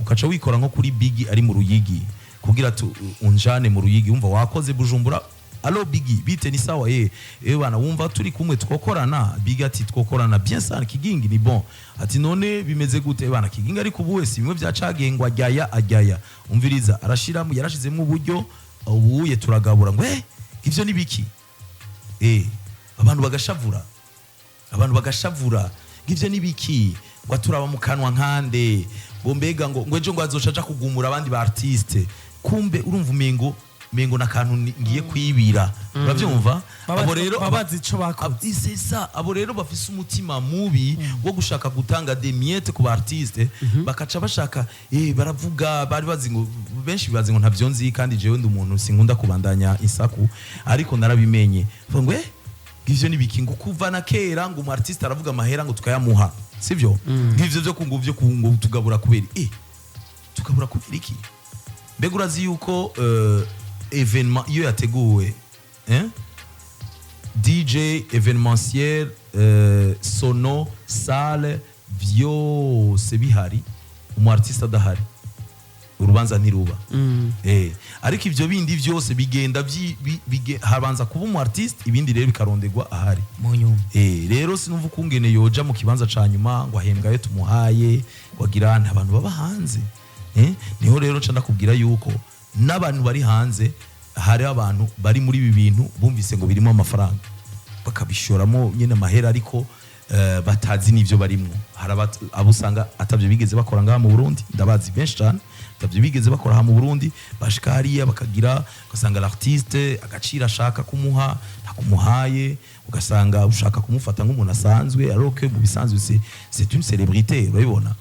ukaca wikora nko kuri Bigi ari mu Ruyigi, kugira tu unjane mu Ruyigi, wumva wakoze Bujumbura: "Allo Bigi, bite? Ni sawa ye? Eh bana, wumva turi kumwe twokorana?" Bigi ati: "Twokorana bien sana, Kigingi ni bon." Ati: "None bimeze gute bana?" Kigingi ariko ubu wese bimwe byacagengwa, ajyaya ajyaya, umviriza, arashiramo, yarashizemo uburyo, ubuye turagabura. Ngo: "Eh, ivyo ni biki?" Abantu bagashavura, abantu bagashavura ngo: "Ivyo ni biki?" Ngo aturaba mu kanwa nkande, ngo mbega ngo ejo ngo azoca aja kugumura abandi ba artiste. Kumbe urumva umengo nakantu ngiye kwibira, uravyumva? Abo rero babazi ico bakoze. C'est ça. Abo rero bafise umutima mubi wo gushaka gutanga des miettes ku ba artiste, bakaca bashaka baravuga, bari bazi ngo benshi bazi ngo ntavyo nzi, kandi jewe ndi umuntu sinkunda kubandanya insaku, ariko narabimenye. Bavuga ngo: "Eh, ivyo ni biki?" Ngo kuva na kera ngo umu artiste aravuga amahera ngo tukayamuha, sivyo? Ngivyo vyo kungu vyo kungu tugabura kubera tugabura kubera iki? Mbega urazi yuko événement iyo yateguwe, DJ, événementiel, sono, salle, vyose bihari, umu artiste adahari, urubanza ntiruba. Ariko ivyo bindi vyose bigenda habanza kuba umu artiste, ibindi rero bikarondegwa ahari mu nyuma. Rero sinumva ukungene yoja mu kibanza ca nyuma ngo ahembwa ayo tumuhaye, ngo agira nta abantu baba hanze. Niho rero nca ndakubwira yuko n'abantu bari hanze, hari abantu bari muri ibi bintu bumvise ngo birimo amafaranga, bakabishoramo nyine amahera, ariko batazi n'ivyo barimwo. Hari abo usanga atavyo bigeze bakora ngaha mu Burundi, ndabazi benshi cyane atavyo bigeze bakora aha mu Burundi, bashika hariya bakagira, ugasanga l'artiste agaciro ashaka kumuha ntakumuhaye, ugasanga ushaka kumufata nk'umuntu asanzwe, alors que mu bisanzwe c'est une célébrité, urabibona?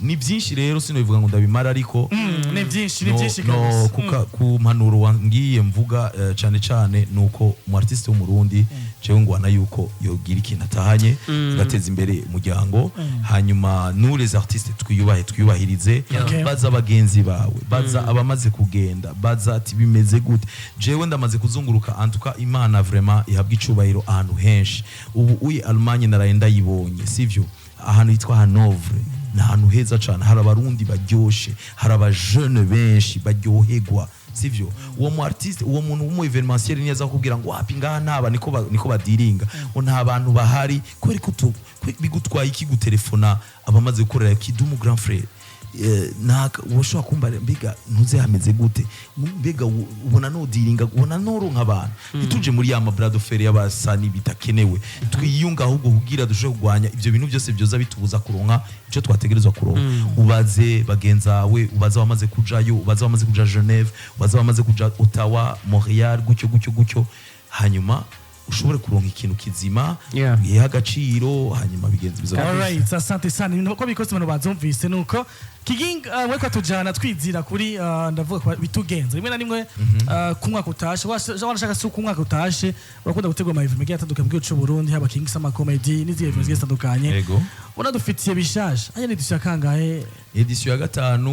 Ni byinshi rero, sinobivuga ngo ndabimara, ariko Ni byinshi, ni no, byinshi no, kabisa. ku mpanuro wangiye mvuga, cyane cyane nuko umu artiste w'Umurundi, jewe ngwana yuko yogira ikintu atahanye agateza imbere umuryango. Hanyuma nous les artistes twiyubahe, twiyubahirize. Baza bagenzi bawe, baza abamaze kugenda, baza ati: "Bimeze gute?" Jewe ndamaze kuzunguruka, en tout cas Imana vraiment ihabwa icubahiro ahantu henshi. Ubu uyi Allemagne naraye ndayibonye, sivyo? Ahantu hitwa Hanovre ni ahantu heza cyane, hari Abarundi baryoshe, hari abajene benshi baryoherwa, sivyo? Uwo mu artiste, uwo muntu w'umu événementiel niyo aza kukubwira ngo: "Wapi, ngaha ntaba niko badiringa, ngo nta bantu bahari." Kubera ko bigutwaye iki gutelefona abamaze gukorera Kidumu, grand frère, naka woshobora kumva: "Mbega ntuze, hameze gute? Mbega ubona nodiringa, ubona noronka abantu?" Ntituje muri ya ma bras de fer y'abasani bitakenewe, twiyunga ahubwo kugira dushobore kurwanya ivyo bintu byose byoza bitubuza kuronka ico twategerezwa kuronka. Ubaze bagenzawe, ubaze abamaze kujayo, ubaze abamaze kuja Geneve, ubaze abamaze kuja Ottawa, Montreal, gutyo gutyo gutyo, hanyuma ushobore kuronka ikintu kizima, wiha agaciro, hanyuma bigenza bizo. Alright, asante sana. Ibintu uko bikose abantu bazumvise nuko Kigingi we tujana twizira kuri ndavuga kwa bitugenza rimwe na rimwe ku mwaka utashe, wanashaka si ku mwaka utashe, urakunda gutegura ama event agiye atandukanye mu gihugu cy'u Burundi, haba King Summer Comedy n'izindi event zigiye zitandukanye. Yego. Ubona dufitiye bishasha aya ni édition ya kangahe? Édition ya gatanu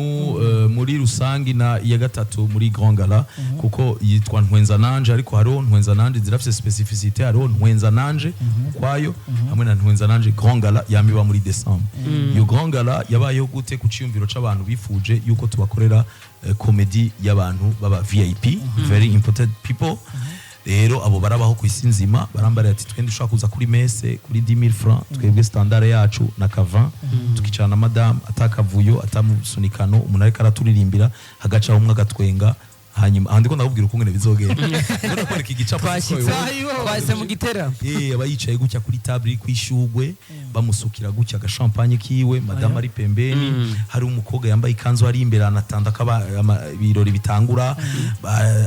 muri rusangi na iya gatatu muri Grand Gala, kuko yitwa Ntwenza Nanje, ariko hariho Ntwenza Nanje zirafise spécificité. Hariho Ntwenza Nanje ukwayo hamwe na Ntwenza Nanje Grand Gala yamiba muri Décembre. Iyo Grand Gala yabayeho gute? Ku ciyumviro c'abantu bifuje yuko tubakorera comédie y'abantu baba VIP, very important people. Rero abo barabaho ku isi nzima, barambara ati: "Twende ushaka kuza kuri messe kuri 10000 francs, twebwe standard yacu na kava tukicarana na madame, atakavuyo, atamusunikano, umuntu ariko araturirimbira, hagacaho umwe agatwenga." Hanyuma aha ndiko ndakubwira ukungene bizogenda, ndiko ndakwereka igicapo. Twashyitse, twahise mu giteramo. Aba yicaye gutya kuri table iri kwishugwe, bamusukira gutya agashampanye kiwe, madame ari pembeni, hari umukobwa yambaye ikanzu ari imbere, anatanda ko ibirori bitangura,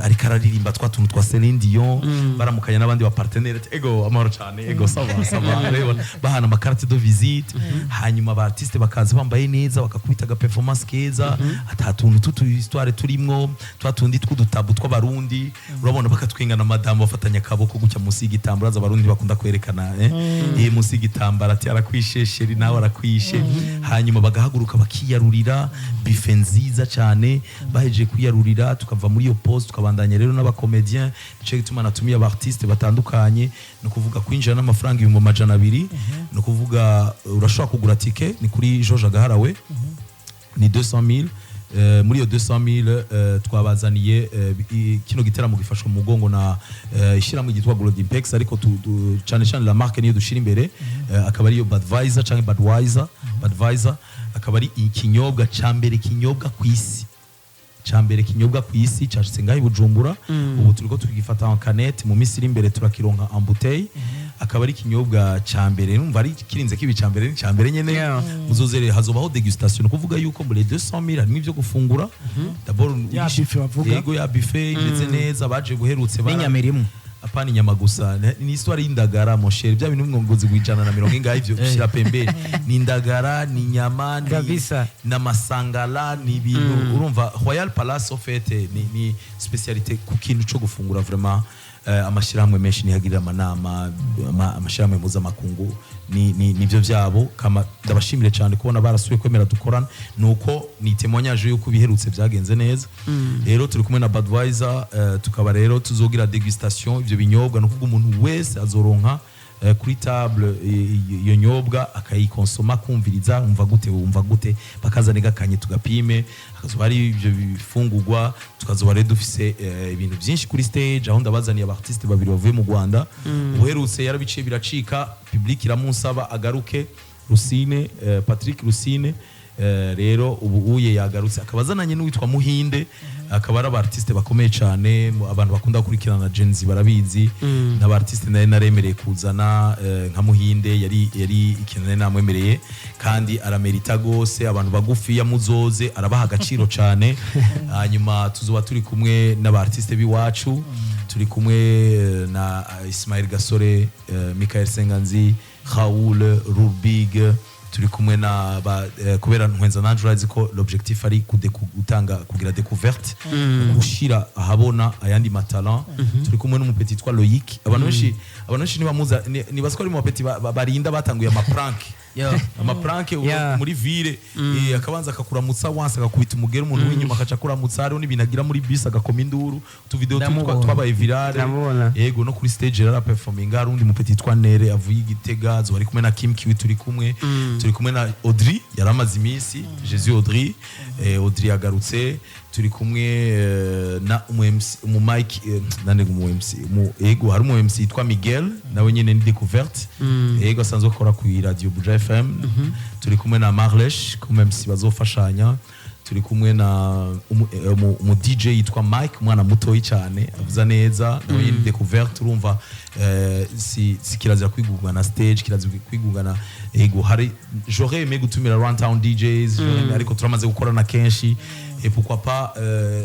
ariko araririmba twa tuntu twa Celine Dion, baramukanya n'abandi ba partenaire, ati: "Ego, amahoro cyane, ego, ça va, ça va." Rero bahana ama carte de visite, hanyuma aba artiste bakaza bambaye neza, bakakubita aga performance keza, ata tuntu tutu histoire turimwo, twa tundi tw'udutabu tw'abarundi, urabona, bakatwingana, madamu bafatanya akaboko gutya munsi y'igitambaro. Aza abarundi bakunda kwerekana munsi y'igitambaro, ati: "Arakwishe chéri, nawe arakwishe." Hanyuma bagahaguruka bakiyarurira buffet nziza cyane. Bahejeje kwiyarurira, tukava muri iyo pause, tukabandanya rero n'aba comédien. Nico gituma natumiye aba artiste batandukanye. Ni ukuvuga kwinjira n'amafaranga 200,000. Ni ukuvuga urashobora kugura tike, ni kuri George Agaharawe, ni 200,000. Muri iyo 200,000 twabazaniye kino giteramo gifashwe mu mugongo na ishyirahamwe ryitwa Glodimpex, ariko cyane cyane la marque niyo dushira imbere, akaba ariyo Budweiser canke Budweiser. Budweiser akaba ari ikinyobwa ca mbere kinyobwa ku isi, ca mbere kinyobwa ku isi, cashitse ngaho i Bujumbura. Ubu turiko tugifata en canette, mu minsi iri imbere turakironka en bouteille. Akaba ari ikinyobwa ca mbere, numva ari kirinze kibi ca mbere, ni ca mbere nyene. Muzozere, hazobaho dégustation. Ni ukuvuga yuko muri 200,000 harimo ivyo gufungura d'abord. Ya buffet bavuga. Yego, ya buffet imeze neza, baje guherutse N'inyama irimwo. Apana inyama gusa, ni histoire y'indagara, mon cher. Bya bintu ngo zigwijana na mirongo ingahe, ivyo ushyira pembeni, ni indagara, ni inyama, ni Kabisa. n'amasangala, ni ibintu urumva. Royal Palace au fait ni spécialité ku kintu co gufungura vraiment. Amashyirahamwe menshi nihagirira amanama, amashyirahamwe mpuzamakungu ni nivyo vyabo. Kama ndabashimire cyane kubona barasubiye kwemera dukorana, nuko ni témoignage yuko ibiherutse byagenze neza. Rero turi kumwe na Budweiser, tukaba rero tuzogira dégustation ivyo binyobwa. Ni ukuvuga umuntu wese azoronka kuri table iyo nyobwa, akayikonsoma, kumviriza: "Umva gute, wumva gute?" Bakazana gakanye tugapime. Hakazoba hari ibyo bifungurwa, tukazoba rero dufise ibintu byinshi kuri stage, aho ndabazaniye aba artiste babiri bavuye mu Rwanda. Uherutse yarabiciye biracika, public iramunsaba agaruke, Rusine, Patrick Rusine. Rero ubu uye yagarutse, akaba azananye n'uwitwa Muhinde, akaba ari aba artiste bakomeye cyane. Abantu bakunda gukurikirana Gen Z barabizi. N'aba artiste nari naremereye kuzana, nka Muhinde yari ikintu nari namwemereye, kandi aramerita gose. Abantu bagufi yamuzoze arabaha agaciro cyane. Hanyuma tuzoba turi kumwe n'aba artiste b'iwacu, turi kumwe na Ismail Gasore, Michael Senganzi, Raoul Rubig, turi kumwe na ba, kubera Ntwenza nanje urazi ko l'objectif ari gutanga, kugira découverte, gushira ahabona ayandi ma talent. Turi kumwe n'umu petit yitwa Loïc. Abantu benshi nibamuza nibaza ko ari mu bapeti barinda batanguye ama prank, ama prank muri ville, akabanza akakuramutsa wanse, agakubita umugera umuntu w'inyuma, akaca akuramutsa. Hariho n'ibintu agira muri bus, agakoma induru, utuvideo Ndamubona. twabaye virale. Ndamubona. Yego, no kuri stage rero performinga. Hari undi mupeti yitwa Nere avuye i Gitega, azoba ari kumwe na Kim Kiwi. Turi kumwe na Audrey yaramaze iminsi, Jesus Audrey, Audrey yagarutse. Turi kumwe na umu MC, umu Mike, nande umu MC, ego, hari umu MC yitwa Miguel, nawe nyene ni découverte, ego, asanzwe akora ku radio Buja FM. Turi kumwe na Marlesh comme MC bazofashanya. Turi kumwe na umu DJ yitwa Mike, umwana mutoyi cyane avuza neza, nawe nyene découverte. Urumva, si kirazira kwigungana stage, kirazira kwigungana. Ego, hari j'aurais aimé gutumira Runtown DJs, j'aurais aimé, ariko turamaze gukorana kenshi, et pourquoi pas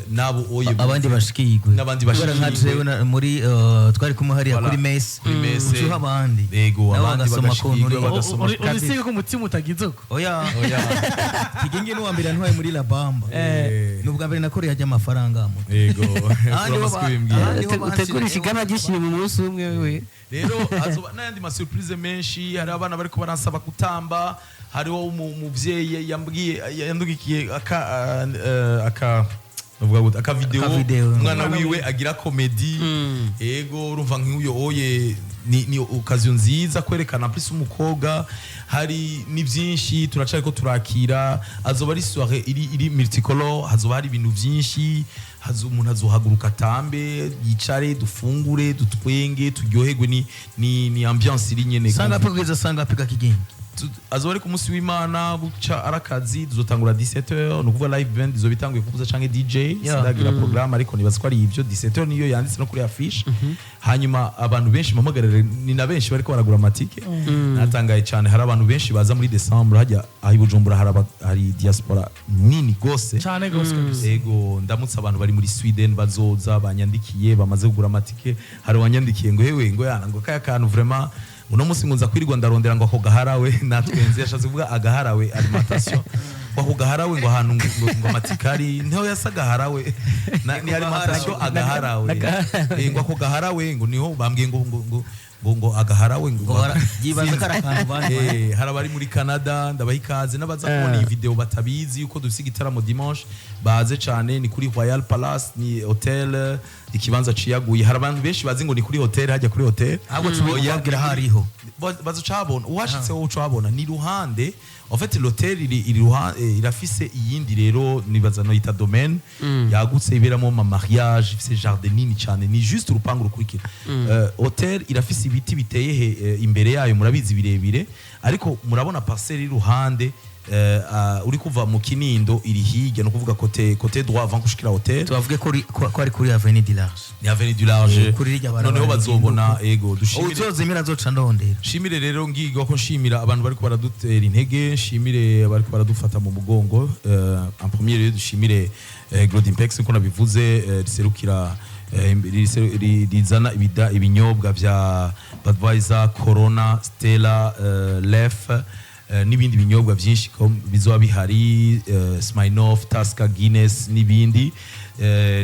nabo oye Abandi bashikirwe. N'abandi Kubera nka bashikirwe. jewe muri twari kumwe hariya Voilà. kuri messe. Kuri messe. Ucuha abandi. Yego, nabo abandi bagasoma bagashikirwe, kuntu bagasoma. Urisiga ko umutima utagize uko. Oya. Oya. Kigingi ni uwa mbere ntwaye muri La Bamba. Ni ubwa mbere nakoreye ajya amafaranga mu Yego. Ahandi ho Uramaze kubimbwira. ahandi ho Utegura ishigama ryishimye mu munsi umwe we. Rero hazoba n'ayandi ma surprise menshi. Hari abana bariko baransaba kutamba. Hariho umuvyeyi yambwiye, yandugikiye aka navuga gute, aka video. Aka video. Umwana wiwe agira comédie. Ego, urumva nk'uyo oye ni occasion nziza kwerekana plus umukobwa. Hari ni byinshi turacari ko turakira. Azoba ari soirée iri multicolore, hazoba hari ibintu byinshi, hazo umuntu azohaguruka atambe, yicare, dufungure, dutwenge, turyoherwe. Ni ambiance iri nyene. Sangapi kugeza sangapi, Kigingi? Azoba ari ku munsi w'Imana, buca ari akazi. Tuzotangura 17h, ni ukuvuga live band izoba itanguye kuvuza canke DJ. Sindagira programme, ariko nibaza ko ari ivyo. 17h niyo yanditse no kuri affiche. Hanyuma abantu benshi mpamagarire, ni na benshi bariko baragura amatike. Natangaye cyane, hari abantu benshi baza muri December hajya aho i Bujumbura, hari diaspora nini gose. Cyane gose kabisa. Ego, ndamutse abantu bari muri Sweden bazoza, banyandikiye, bamaze kugura amatike. Hari uwanyandikiye ngo: "Hewe," ngo "yana," ngo "kaya kantu vraiment uno munsi ngo nza kwirirwa ndarondera," ngo "ako gaharawe." Natwenze, yashatse kuvuga agaharawe alimentation, ngo "ako gaharawe," ngo ahantu ngo amatike ari niho yasa agaharawe. Ni alimentation agaharawe. Ngo "ako gaharawe," ngo niho bambwiye ngo agaharawe ngo Ngo yibaza ko ari akantu bandi. Hari abari muri Canada, ndabaha ikaze. N'abaza kubona iyi video batabizi yuko dufise igitaramo dimanche, baze cane. Ni kuri Royal Palace, ni hotel, ikibanza ciyaguye. Hari abantu benshi bazi ngo ni kuri hotel, hajya kuri hotel. Ahubwo tubiri Oya, kubabwira aho ariho. Bazoca habona uhashitse, wowe uca habona ni ruhande. En fait, l'hôtel iri irafise iyindi rero nibaza no yita domaine yagutse, iberamo ma mariage, ifise jardin nini cyane. Ni juste urupangu rukurikira. Hotel irafise ibiti biteye imbere yayo, murabizi, birebire. Ariko murabona parcelle iri ruhande, uri kuva mu Kinindo, iri hirya, no kuvuga côté droit avant gushikira hotel. Tubavuge ko ari kuri Avenue du Large. Ni Avenue du Large. Kuri rirya barabara Noneho bazobona. Ego, dushimire. Uzozimira azoca ndondera. Nshimire rero, ngigwa ko nshimira abantu bariko baradutera intege, nshimire abariko baradufata mu mugongo. En premier lieu dushimire Glodimpex, nko nabivuze, riserukira rizana ibinyobwa vya Budweiser, Corona, Stella, Lef, n'ibindi binyobwa byinshi ko bizoba bihari, Smirnoff, Tusker, Guinness n'ibindi.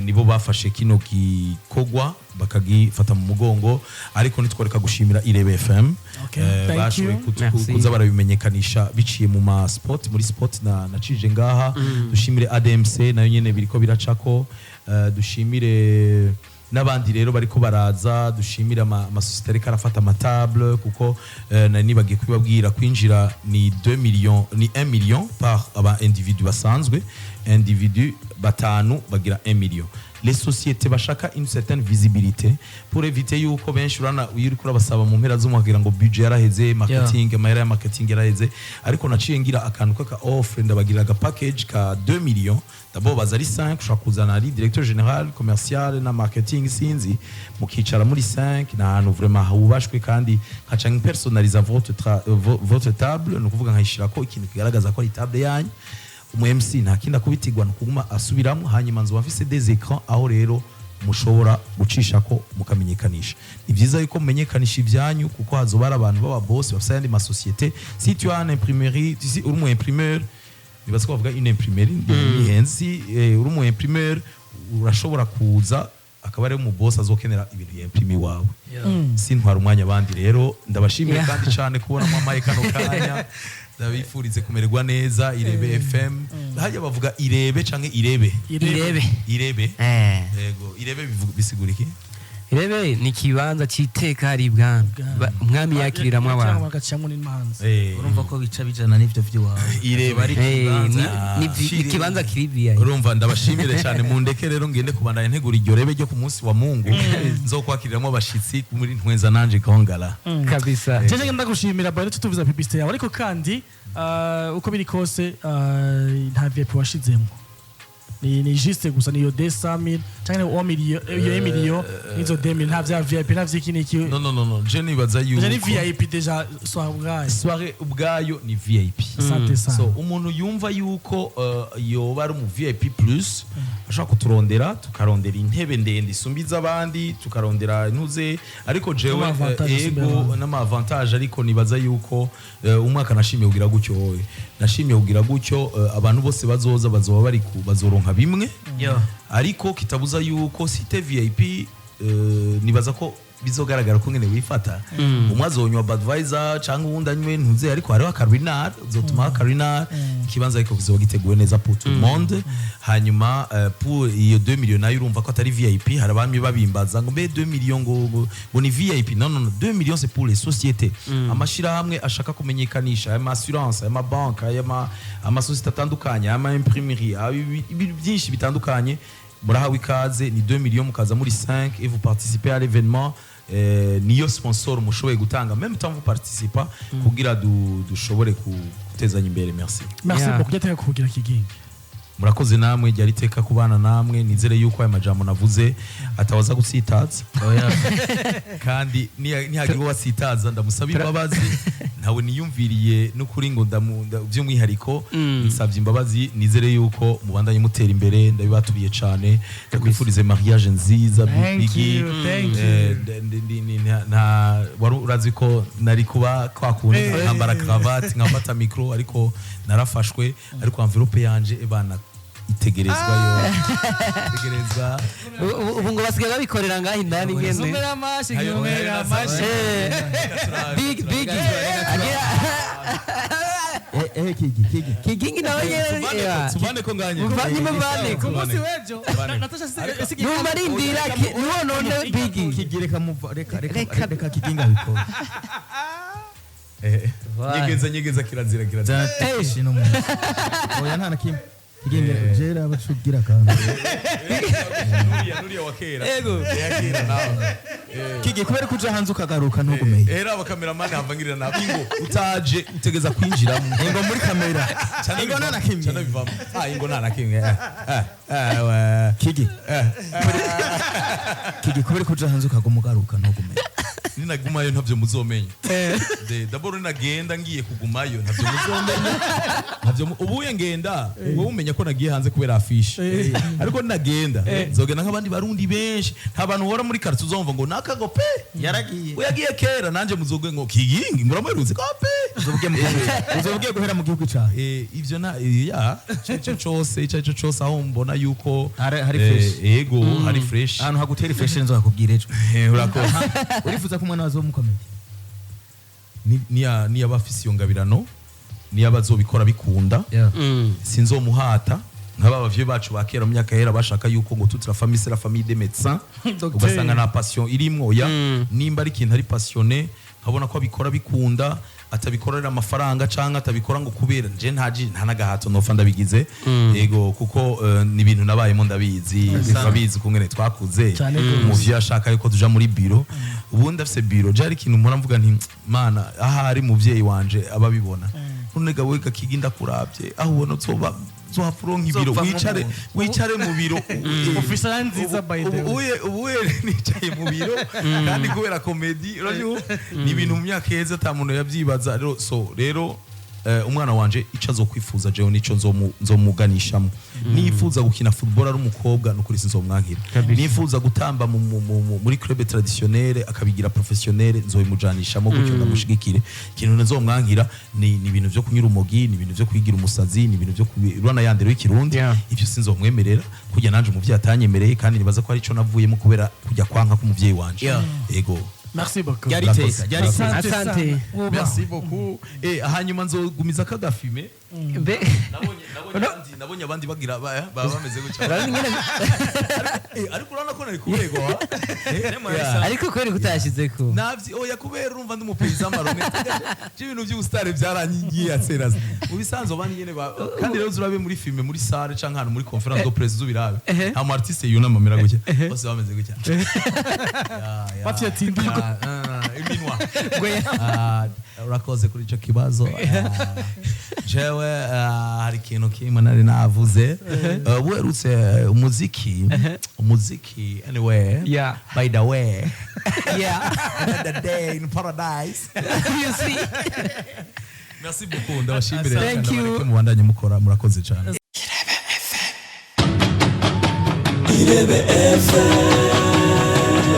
Nibo bafashe kino gikorwa bakagifata mu mugongo. Ariko nitworeka gushimira Irebe FM. Okay, thank Bashoboye you. Merci. kuza barabimenyekanisha biciye mu ma spot, muri spot na nacije ngaha. Dushimire ADMC nayo nyene biriko biracako. Dushimire n'abandi rero bariko baraza. Dushimire amasosiyete ariko arafata amatable, kuko nari nibagiye kubibabwira: kwinjira ni 2 millions, ni 1 million par aba individu basanzwe. Individu batanu bagira 1 million. Les sociétés bashaka une certaine visibilité, pour éviter yuko benshi urana iyo uriko urabasaba mu mpera z'umwaka kugira ngo budget yaraheze, marketing, amahera ya marketing yaraheze. Ariko naciye ngira akantu kaka offre, ndabagira aga package ka 2 millions. D'abord baza ari 5, ushobora kuzana ari directeur général, commercial na marketing, sinzi, mukicara muri 5. Ni ahantu vraiment hubashwe, kandi nkaca personaliza votre table, ni ukuvuga nkayishirako ikintu kigaragaza ko ari table yanyu. Umu MC nta kindi akubitirwa, ni ukuguma asubiramo. Hanyuma nzoba mfise des écrans aho rero mushobora gucishako mukamenyekanisha. Ni byiza yuko mumenyekanisha ibyanyu, kuko hazoba hari abantu b'aba boss bafise ayandi masosiyete. Si tu as une imprimerie, si uri umu imprimeur, nibaza ko bavuga une imprimerie, nihenze, uri umu imprimeur urashobora kuza, akaba ari umu boss azokenera ibintu yimprime iwawe. Sintwara umwanya abandi rero, ndabashimiye kandi cyane kubona mwamaye kano kanya. Ndabifurize kumererwa neza. Irebe FM, hajya bavuga Irebe canke Irebe? Irebe. Irebe. Eh. Yego, Irebe bisigura iki? Irebe ni ikibanza c'iteka hari ibwami. Umwami yakiriramwo abantu. Bagaciyamo n'imanza. Urumva ko bica bijana n'ivyo vy'iwawe. Irebe. Ari ikibanza. Ni ikibanza kiri VIP. Urumva, ndabashimire cyane. Mundeke rero ngende kubandanya ntegura iryo rebe ryo ku munsi wa Mungu nzokwakiriramwo abashitsi muri Ntwenza nanje Gongala. Kabisa. Jeje ndagushimira bari tutuvuza publicité yawe, ariko kandi uko biri kose, nta VIP washizemo, ni juste gusa niyo 200,000 cyangwa 1 million, iyo 1 million nizo 2000, nta vya VIP, nta vyiki niki. No, no, no, no, je nibaza yuko Déjà ni VIP déjà soir ubwayo. Soirée ubwayo ni VIP. Asante sana. So umuntu yumva yuko yoba ari umu VIP plus ashobora kuturondera, tukarondera intebe ndende isumba iz'abandi, tukarondera intuze. Ariko jewe N'ama-avantage asumba ego, ay'abandi. N'ama-avantage. Ariko nibaza yuko umwaka nashimiye kugira gutyo, wowe nashimiye kugira gutyo, abantu bose bazoza bazoba bari bazoronka bimwe, ariko kitabuza yuko site VIP, nibaza ko bizogaragara ko ngene wifata. Umwe azonywa Budweiser cyangwa uwundi anywe ntuze, ariko hariho akarinal, uzotuma akarinal. Ikibanza ariko kizoba giteguwe neza pour tout le monde. Hanyuma pour iyo 2 millions nayo, urumva ko atari VIP. Hari abamye babimbaza ngo mbe 2 millions ngo ni VIP? Non, non, non, 2 millions, c'est pour les sociétés, amashirahamwe ashaka kumenyekanisha, aya assurance, aya mabanki, aya amasosiyete atandukanye, aya imprimerie, ibintu byinshi bitandukanye. Murahawe ikaze. Ni 2 millions, mukaza muri 5 et vous participez à l'événement. Niyo sponsor mushoboye gutanga, même temps vous participez kugira dushobore gutezanya imbere. Merci. Merci Yeah. beaucoup. Yateka kugira Kigingi. Murakoze namwe, ryari iteka kubana namwe. Nizere yuko aya majambo navuze atawaza gutsitaza, kandi nihagira uwo asitaza ndamusaba imbabazi. Ntawe niyumviriye n'ukuri ngo by'umwihariko nsabye imbabazi. Nizere yuko mubandanye mutera imbere. Ndabibaturiye cyane. Ndakwifurize mariage nziza. Thank Biggie. you, thank you. Wari urazi ko nari kuba kwakundi nkambara cravate, nkafata micro, ariko narafashwe. Ariko enveloppe yanje ebana itegerezwa, yo itegerezwa. Ubu ngo basigaye babikorera ngaho indani nyene. Zumera amashi, Ayo, zumera ayo, amashi. Big big agira. Eh, Kigi, Kigi. Kigingi nawe nyene. Tuvane ko nganye. Muvane ko. Ku munsi w'ejo Natasha sigaye. Numva arindira niwo none Bigi. Kigi, reka muva, reka, reka, reka Kigingi abikora. Nyegeza, nyegeza, kirazira, kirazira. Zateshi no munsi. Oya, nta na kimwe. Kigingi jera abacugira kandi. Nuriya wa kera. Ego. Yakira nawe. Kigi, kubera ko uja hanze ukagaruka ntugumeye. Era abakameramani havangirira nabi ingo utaje utegeza kwinjiramo. Ingo muri kamera. Ingo nta na kimwe. Cyane bivamo. Ah, ingo nta na kimwe. Eh, we. Kigi. Kigi, kubera ko uja hanze ukaguma ugaruka ntugumeye. Ninagumayo ntavyo muzomenya. D'abord ninagenda ngiye kugumayo ntavyo muzomenya. Ntavyo ubuye ngenda wowe umenya ko nagiye hanze kubera afishe, ariko ninagenda nzogenda nk'abandi Barundi benshi. Nta bantu uhora muri quartier uzumva ngo nakago pe Yaragiye. uyagiye kera. Nanje muzoge ngo Kigingi muramuherutse ko pe. Uzobugiye mu gihugu. Uzobugiye guhera mu gihugu cawe. Ivyo na ya ico cose, ico aricyo cose aho mbona yuko Hari fresh. Yego, hari fresh. Ahantu hagutera fresh nzakubwira ejo. Urakoze. Urifuza ko umwana wawe mukomeye? Niya bafise iyo ngabirano, niyo bazobikora bikunda, sinzomuhata nk'aba bavyeyi bacu ba kera mu myaka yera bashaka yuko ngo toute la famille, c'est la famille des médecins, ugasanga nta passion irimwo. Oya, nimba ari ikintu ari passionné, nkabona ko abikora bikunda, atabikorera amafaranga canke atabikora ngo kubera nje ntaji, nta n'agahato nopfa ndabigize. Yego, kuko ni ibintu nabayemo, ndabizi, turabizi kungene twakuze. Cyane gose. Umuvyeyi ashaka yuko tuja muri biro, ubundi afise biro je hari ikintu mpora mvuga nti mana, ahari muvyeyi wanje ababibona, none ga we Gakigi ndakuravye aho ubona uzoba uzohava uronka ibiro. Uzovamwo Wicare, umuntu. wicare mu biro. Ufise nziza, by the way. Ubuye nicaye mu biro kandi kubera comédie, urabyumva, ni ibintu mu myaka heza ata muntu yabyibaza. Rero so rero umwana wanje ico azokwifuza jewe nico nzomuganishamo. Nifuza gukina football ari umukobwa, nukuri sinzomwankira. Nifuza gutamba muri club traditionnelle akabigira professionnel, nzobimujanishamo gutyo ndamushigikire. Ikintu ntazomwankira ni ibintu vyo kunyura umogi, ni ibintu vyo kwigira umusazi, ni ibintu vyo kubirana yandero y'ikirundi. Ivyo sinzomwemerera kujya nanje umuvyeyi atanyemereye, kandi nibaza ko ari ico navuyemo kubera kujya kwanka k'umuvyeyi wanje. Yego. Merci beaucoup. Ryari iteka, ryari iteka. Asante Asante. sana. Wubaha. Merci beaucoup. Hanyuma nzogumiza kagafime. Mbe Nabonye abandi bagira baba bameze gutya. Urabona ingene Ariko urabona ko nari kuberwa. Yeah. Ariko kubera kutashizeko. Navyi oya, kubera urumva ndi umupaysan marone, ibintu by'ubusitari byarangiye atseraza mu bisanzwe abandi nyene kandi rero zurabe muri filme, muri salle canke ahantu muri conférence de presse, zubirabe, nta mu artiste yunama amera gutya, bose bameze gutya. Ya, ya. Bafyatinda. Ah, iminwa. Ah, urakoze kuri ico kibazo. Jewe hari ikintu kimwe nari navuze. Werutse umuziki anyway, by the way, another day in paradise. You see. Merci beaucoup, ndabashimire. Thank you. Ndabareke mubandanye mukora, murakoze cyane. Irebe FM.